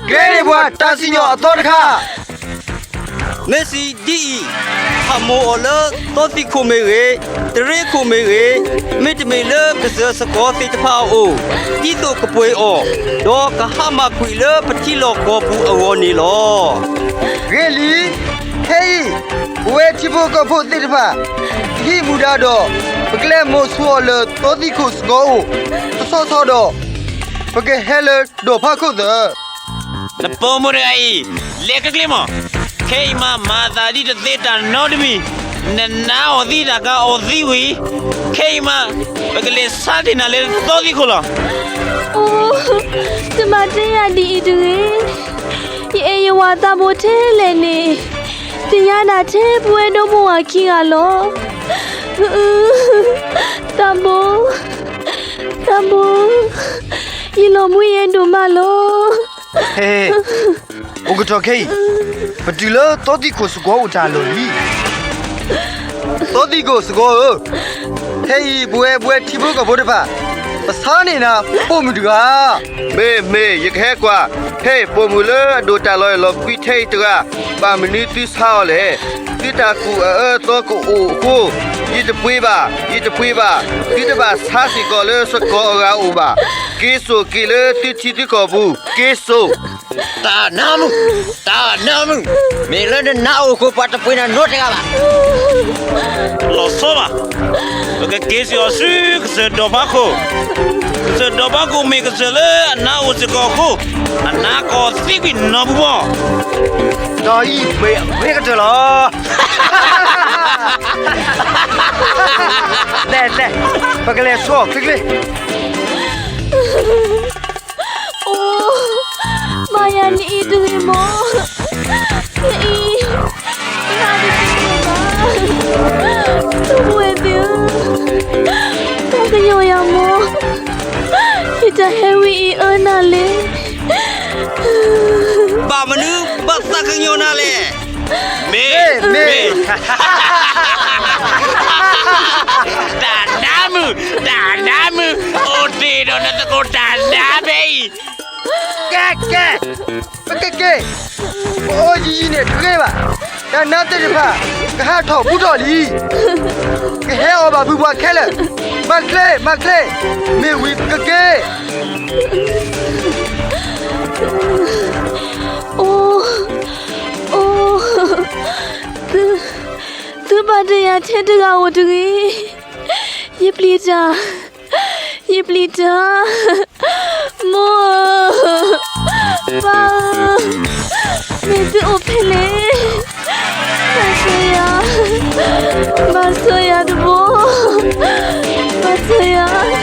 ကဲန့ၢ်ပှၤတၢ်စံၣ်ညီၣ်အတီတခါ. မ့ၢ်စံးဒ်အံၤ, ဟးမိၢ်အီၤလၢသီသံၣ်ခိၣ်မ့ၢ်ဂ့ၤ, တရ့ခိၣ်မ့ၢ်ဂ့ၤ, မ့တမ့ၢ်လၢကစၢၢ်စကီၤသ့ၣ်တဖၣ်အအိၣ်, ဒ်သိးကပှ့ၤအီၤ, ဒီးကဟါမၢ်ကွံာ်လၢပထံလီၢ်ကီၢ်ပူၤအဂီၢ်န့ၣ်လီၤ. ဂ့ၤလံ, ခဲအံၤ ပဝဲထံဖိကီၢ်ဖိသ့ၣ်တဖၣ် ကဟံးမူဒါဒီး ပကလဲၤမိၢ်ဆိအီၤလၢသီသံၣ်ခိၣ်စကီၤအိၣ်, တဆီဆီဒီး ပကဟဲလၢဒိးဖးခိၣ်သၢ. နပိာ်မုၣ်တဂၤအံၤ လဲၤကကျ့မး, ခဲအံၤမး မၤသးဒ်တသ့တၢ်နီတမံၤ, နနါအီၣ်သံတၢ်ကါအီၣ်သံဝံၤ, ခဲအံၤမး ပကလဲၤဆါတ့ၢ်နၤလၢသီသံၣ်ခိၣ်လီၤ. အိ, တမၤတ့ၢ်ယၤဒ်အံၤတဂ့ၤ. ယအဲၣ်ယဝၤသးဘိထဲလဲၣ်န့ၣ်, သ့ၣ်ညါဒၣ်ထဲပဝဲဒိၣ်မိၢ်ဝၤခံဂၤလီၤ. သးဘိ, သးဘိ, ယလီၤမူယဲဒိၣ်မးလီၤ. ဟဲ, အိၣ်ကတီၢ်ခဲအံၤ, ပတုၤလၢသီသံၣ်ခိၣ်စကီၤအိၣ်တၢ်လီၢ်လံ. သီသံၣ်ခိၣ်စကီၤဧၢ, ခဲအံၤပဝဲပဝဲထံဖိကီၢ်ဖိတဖၣ် ပဆါန့ၢ်နၤပိာ်မုၣ်တဂၤ. မ့ၢ်မ့ၢ် ယကဟဲကွၢ်, ဟဲပိာ်မုၣ်လၢအဒိၣ်တၢ်လီၤအဲၣ်လီၤကွံထဲအံၤတဂၤ, ဘၣ်မနုၤသုဆါအီၤလဲၣ်. သုတၢ်ကူၣ်အအၢအသီကအိၣ်အဃိ, ယတပှ့ၤဘၣ်, ယတပှ့ၤဘၣ်, သုတဘၣ်ဆါစ့ၢ်ကီးလၢစကီၤအဂၤအိၣ်ဘၣ်. က့ၤစိာ်က့ၤလၢသုထံသုကီၢ်ပူၤ, က့ၤစိာ်. တၢ်နါမုၣ်, တၢ်နါမုၣ်, မ့ၢ်လၢနနါအိၣ်အဃိ ပှၤတပှ့ၤနၤနီတဂၤဘၣ်. လီၤဆီဘၣ်, ပကက့ၤစ့ၢ်အီၤဆူကစၢၢ်ဒိးဖးခိၣ်, ကစၢၢ်ဒိးဖးခိၣ်မ့ၢ်ကစၢၢ်လၢအနါအိၣ်စ့ၢ်ကီးအဃိ, အနါကအီၣ်သံကွံာ်နီၢ်ပူၤဘၣ်. ဒီးအံၤမ့ၢ်အဂ့ၤကတၢၢ်လီၤ. လဲၣ်လဲၣ်, ပကလဲၤဆိအီၤချ့ချ့. အိ, မၤယၤန့ၣ်အံၤတဂ့ၤမး, ခဲအံၤ ယဟးတသ့လၢၤဘၣ်. ဒီပုၢ်ဝဲၢ်သ့ၣ်ဧၢ, သးကညီၤယၤမး, ယတၢ်ဟဲဝံအံၤအၢနၤလဲၣ်. ဘၣ်မနုၤဘၣ်သးကညီၤနၤလဲၣ်. မ့ၢ်, မ့ၢ်, တၢ်နါမုၣ်, တၢ်နါမုၣ်, အိၣ်တ့ၢ်ဒီးနသကိးတၢ်နါဖဲအံၤ. ကဲကဲ, ပကက့ၤ, ပအိၣ်ယံာ်ယံာ်န့ၣ်တဂ့ၤဘၣ်. တၢ်နါသ့ၣ်တဖၣ် ကဟးထီၣ်ဘူးထီၣ်လံ. ကဟဲအီၣ်ဘၣ်ဖုးပှၤခဲလၢာ်. မၤချ့, မၤချ့, မ့ၢ်ဝံၤပကက့ၤ. အိ, အိ, သု, သုဘၣ်တ့ၢ်ယၤထဲတဂၤဧိၤတဂ့ၤ. ယပျံၤတၢ်, ယပျံၤတၢ်, မိၢ်ဧၢ, ပၢ်ဧၢ, မ့ၢ်သုအိၣ်ဖဲလဲၣ်. မၤစၢၤယၤ, မၤစၢၤယၤတဘိ, မၤစၢၤယၤ.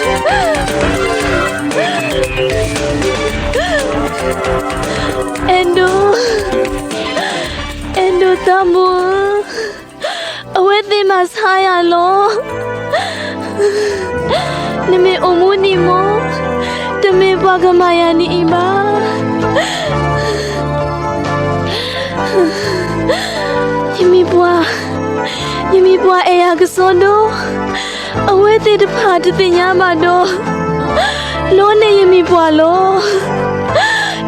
အဲၣ်ဒိး, အဲၣ်ဒိးသးမိၢ်ဧၢ, အဝဲသ့ၣ်မၤဆါယၤလီၤ. နမ့ၢ်အိၣ်မူဒံးမး, တမ့ၢ်ပှၤကမၤယၤဒ်အံၤဘၣ်. ယမ့ၢ်ပှၤ, ယမ့ၢ်ပှၤအဲၣ်ယၤကစီဒီ, အဝဲသ့ၣ်တဖၣ်တသ့ၣ်ညါဘၣ်ဒီး, လီန့ၢ်ယမ့ၢ်ပှၤလီၤ.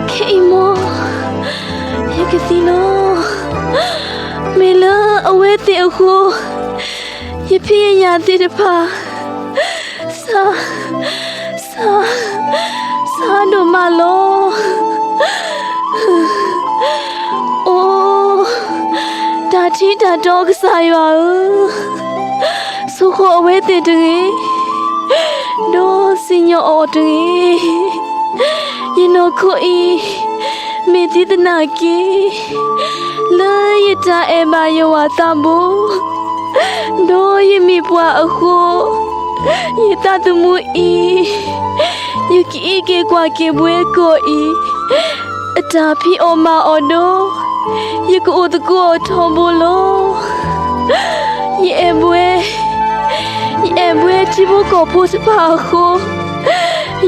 ခဲအံၤမး, ယကသံလီၤ. မ့ၢ်လၢအဝဲသ့ၣ်အဃိ, ယဖံးယညၣ်သ့ၣ်တဖၣ် ဆါ, ဆါ, ဆါဒိၣ်မးလီၤ. အိ, တၢ်ထံတၢ်တီကစၢ်ယွၤဧၢ, ဆိၣ်ဃီၤအဝဲသ့ၣ်တဂ့ၤ, ဒီးစံၣ်ညီၣ်အီၤတဂ့ၤ. ယနီၢ်ခိအံၤ မ့ၢ်သုသနာ်က့, လၢယတၢ်အဲၣ်ဘၣ်ယဝၤသးဘိ, ဒီးယမ့ၢ်ပှၤအဃိ, ယသးသမူအံၤ, ယကအံးက့ၤကွၢ်က့ၤပဝဲကီၢ်အံၤ, အတၢ်ဖံးအီၣ်မၤအီၣ်ဒီး, ယကအိၣ်သကိးအီၤထီဘိလီၤ. ယအဲၣ်ဘှဲ, ယအဲၣ်ဘှဲထံဖိကီၢ်ဖိတဖၣ်အဃိ,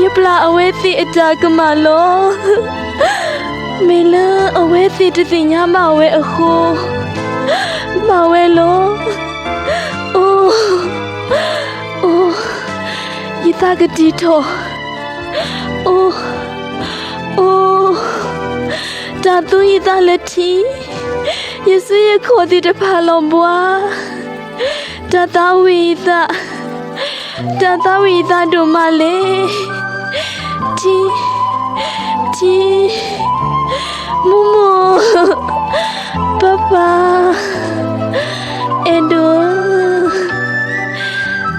ယပျၢ်အဝဲသ့ၣ်အတၢ်ကမၣ်လီၤ. မ့ၢ်လၢအဝဲသ့ၣ်တသ့ၣ်ညါဘၣ်ဝဲအဃိ, ဘၣ်ဝဲလီၤ. အိ, အိ, ယသးကတံာ်ထီၣ်, အိ, အိ, တၢ်သူယသးလၢထံ, ယစုယခီၣ်သ့ၣ်တဖၣ်လီၤဘှါ, တၢ်သးဝံၣ်ယသး, တၢ်သးဝံၣ်ယသးဒိၣ်မးလဲၣ်. ထံ, ထံ, မိၢ်မိၢ်, ပၢ်ပၢ်, အဲၣ်ဒိး,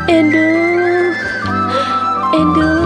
အဲၣ်ဒိး, အဲၣ်ဒိး.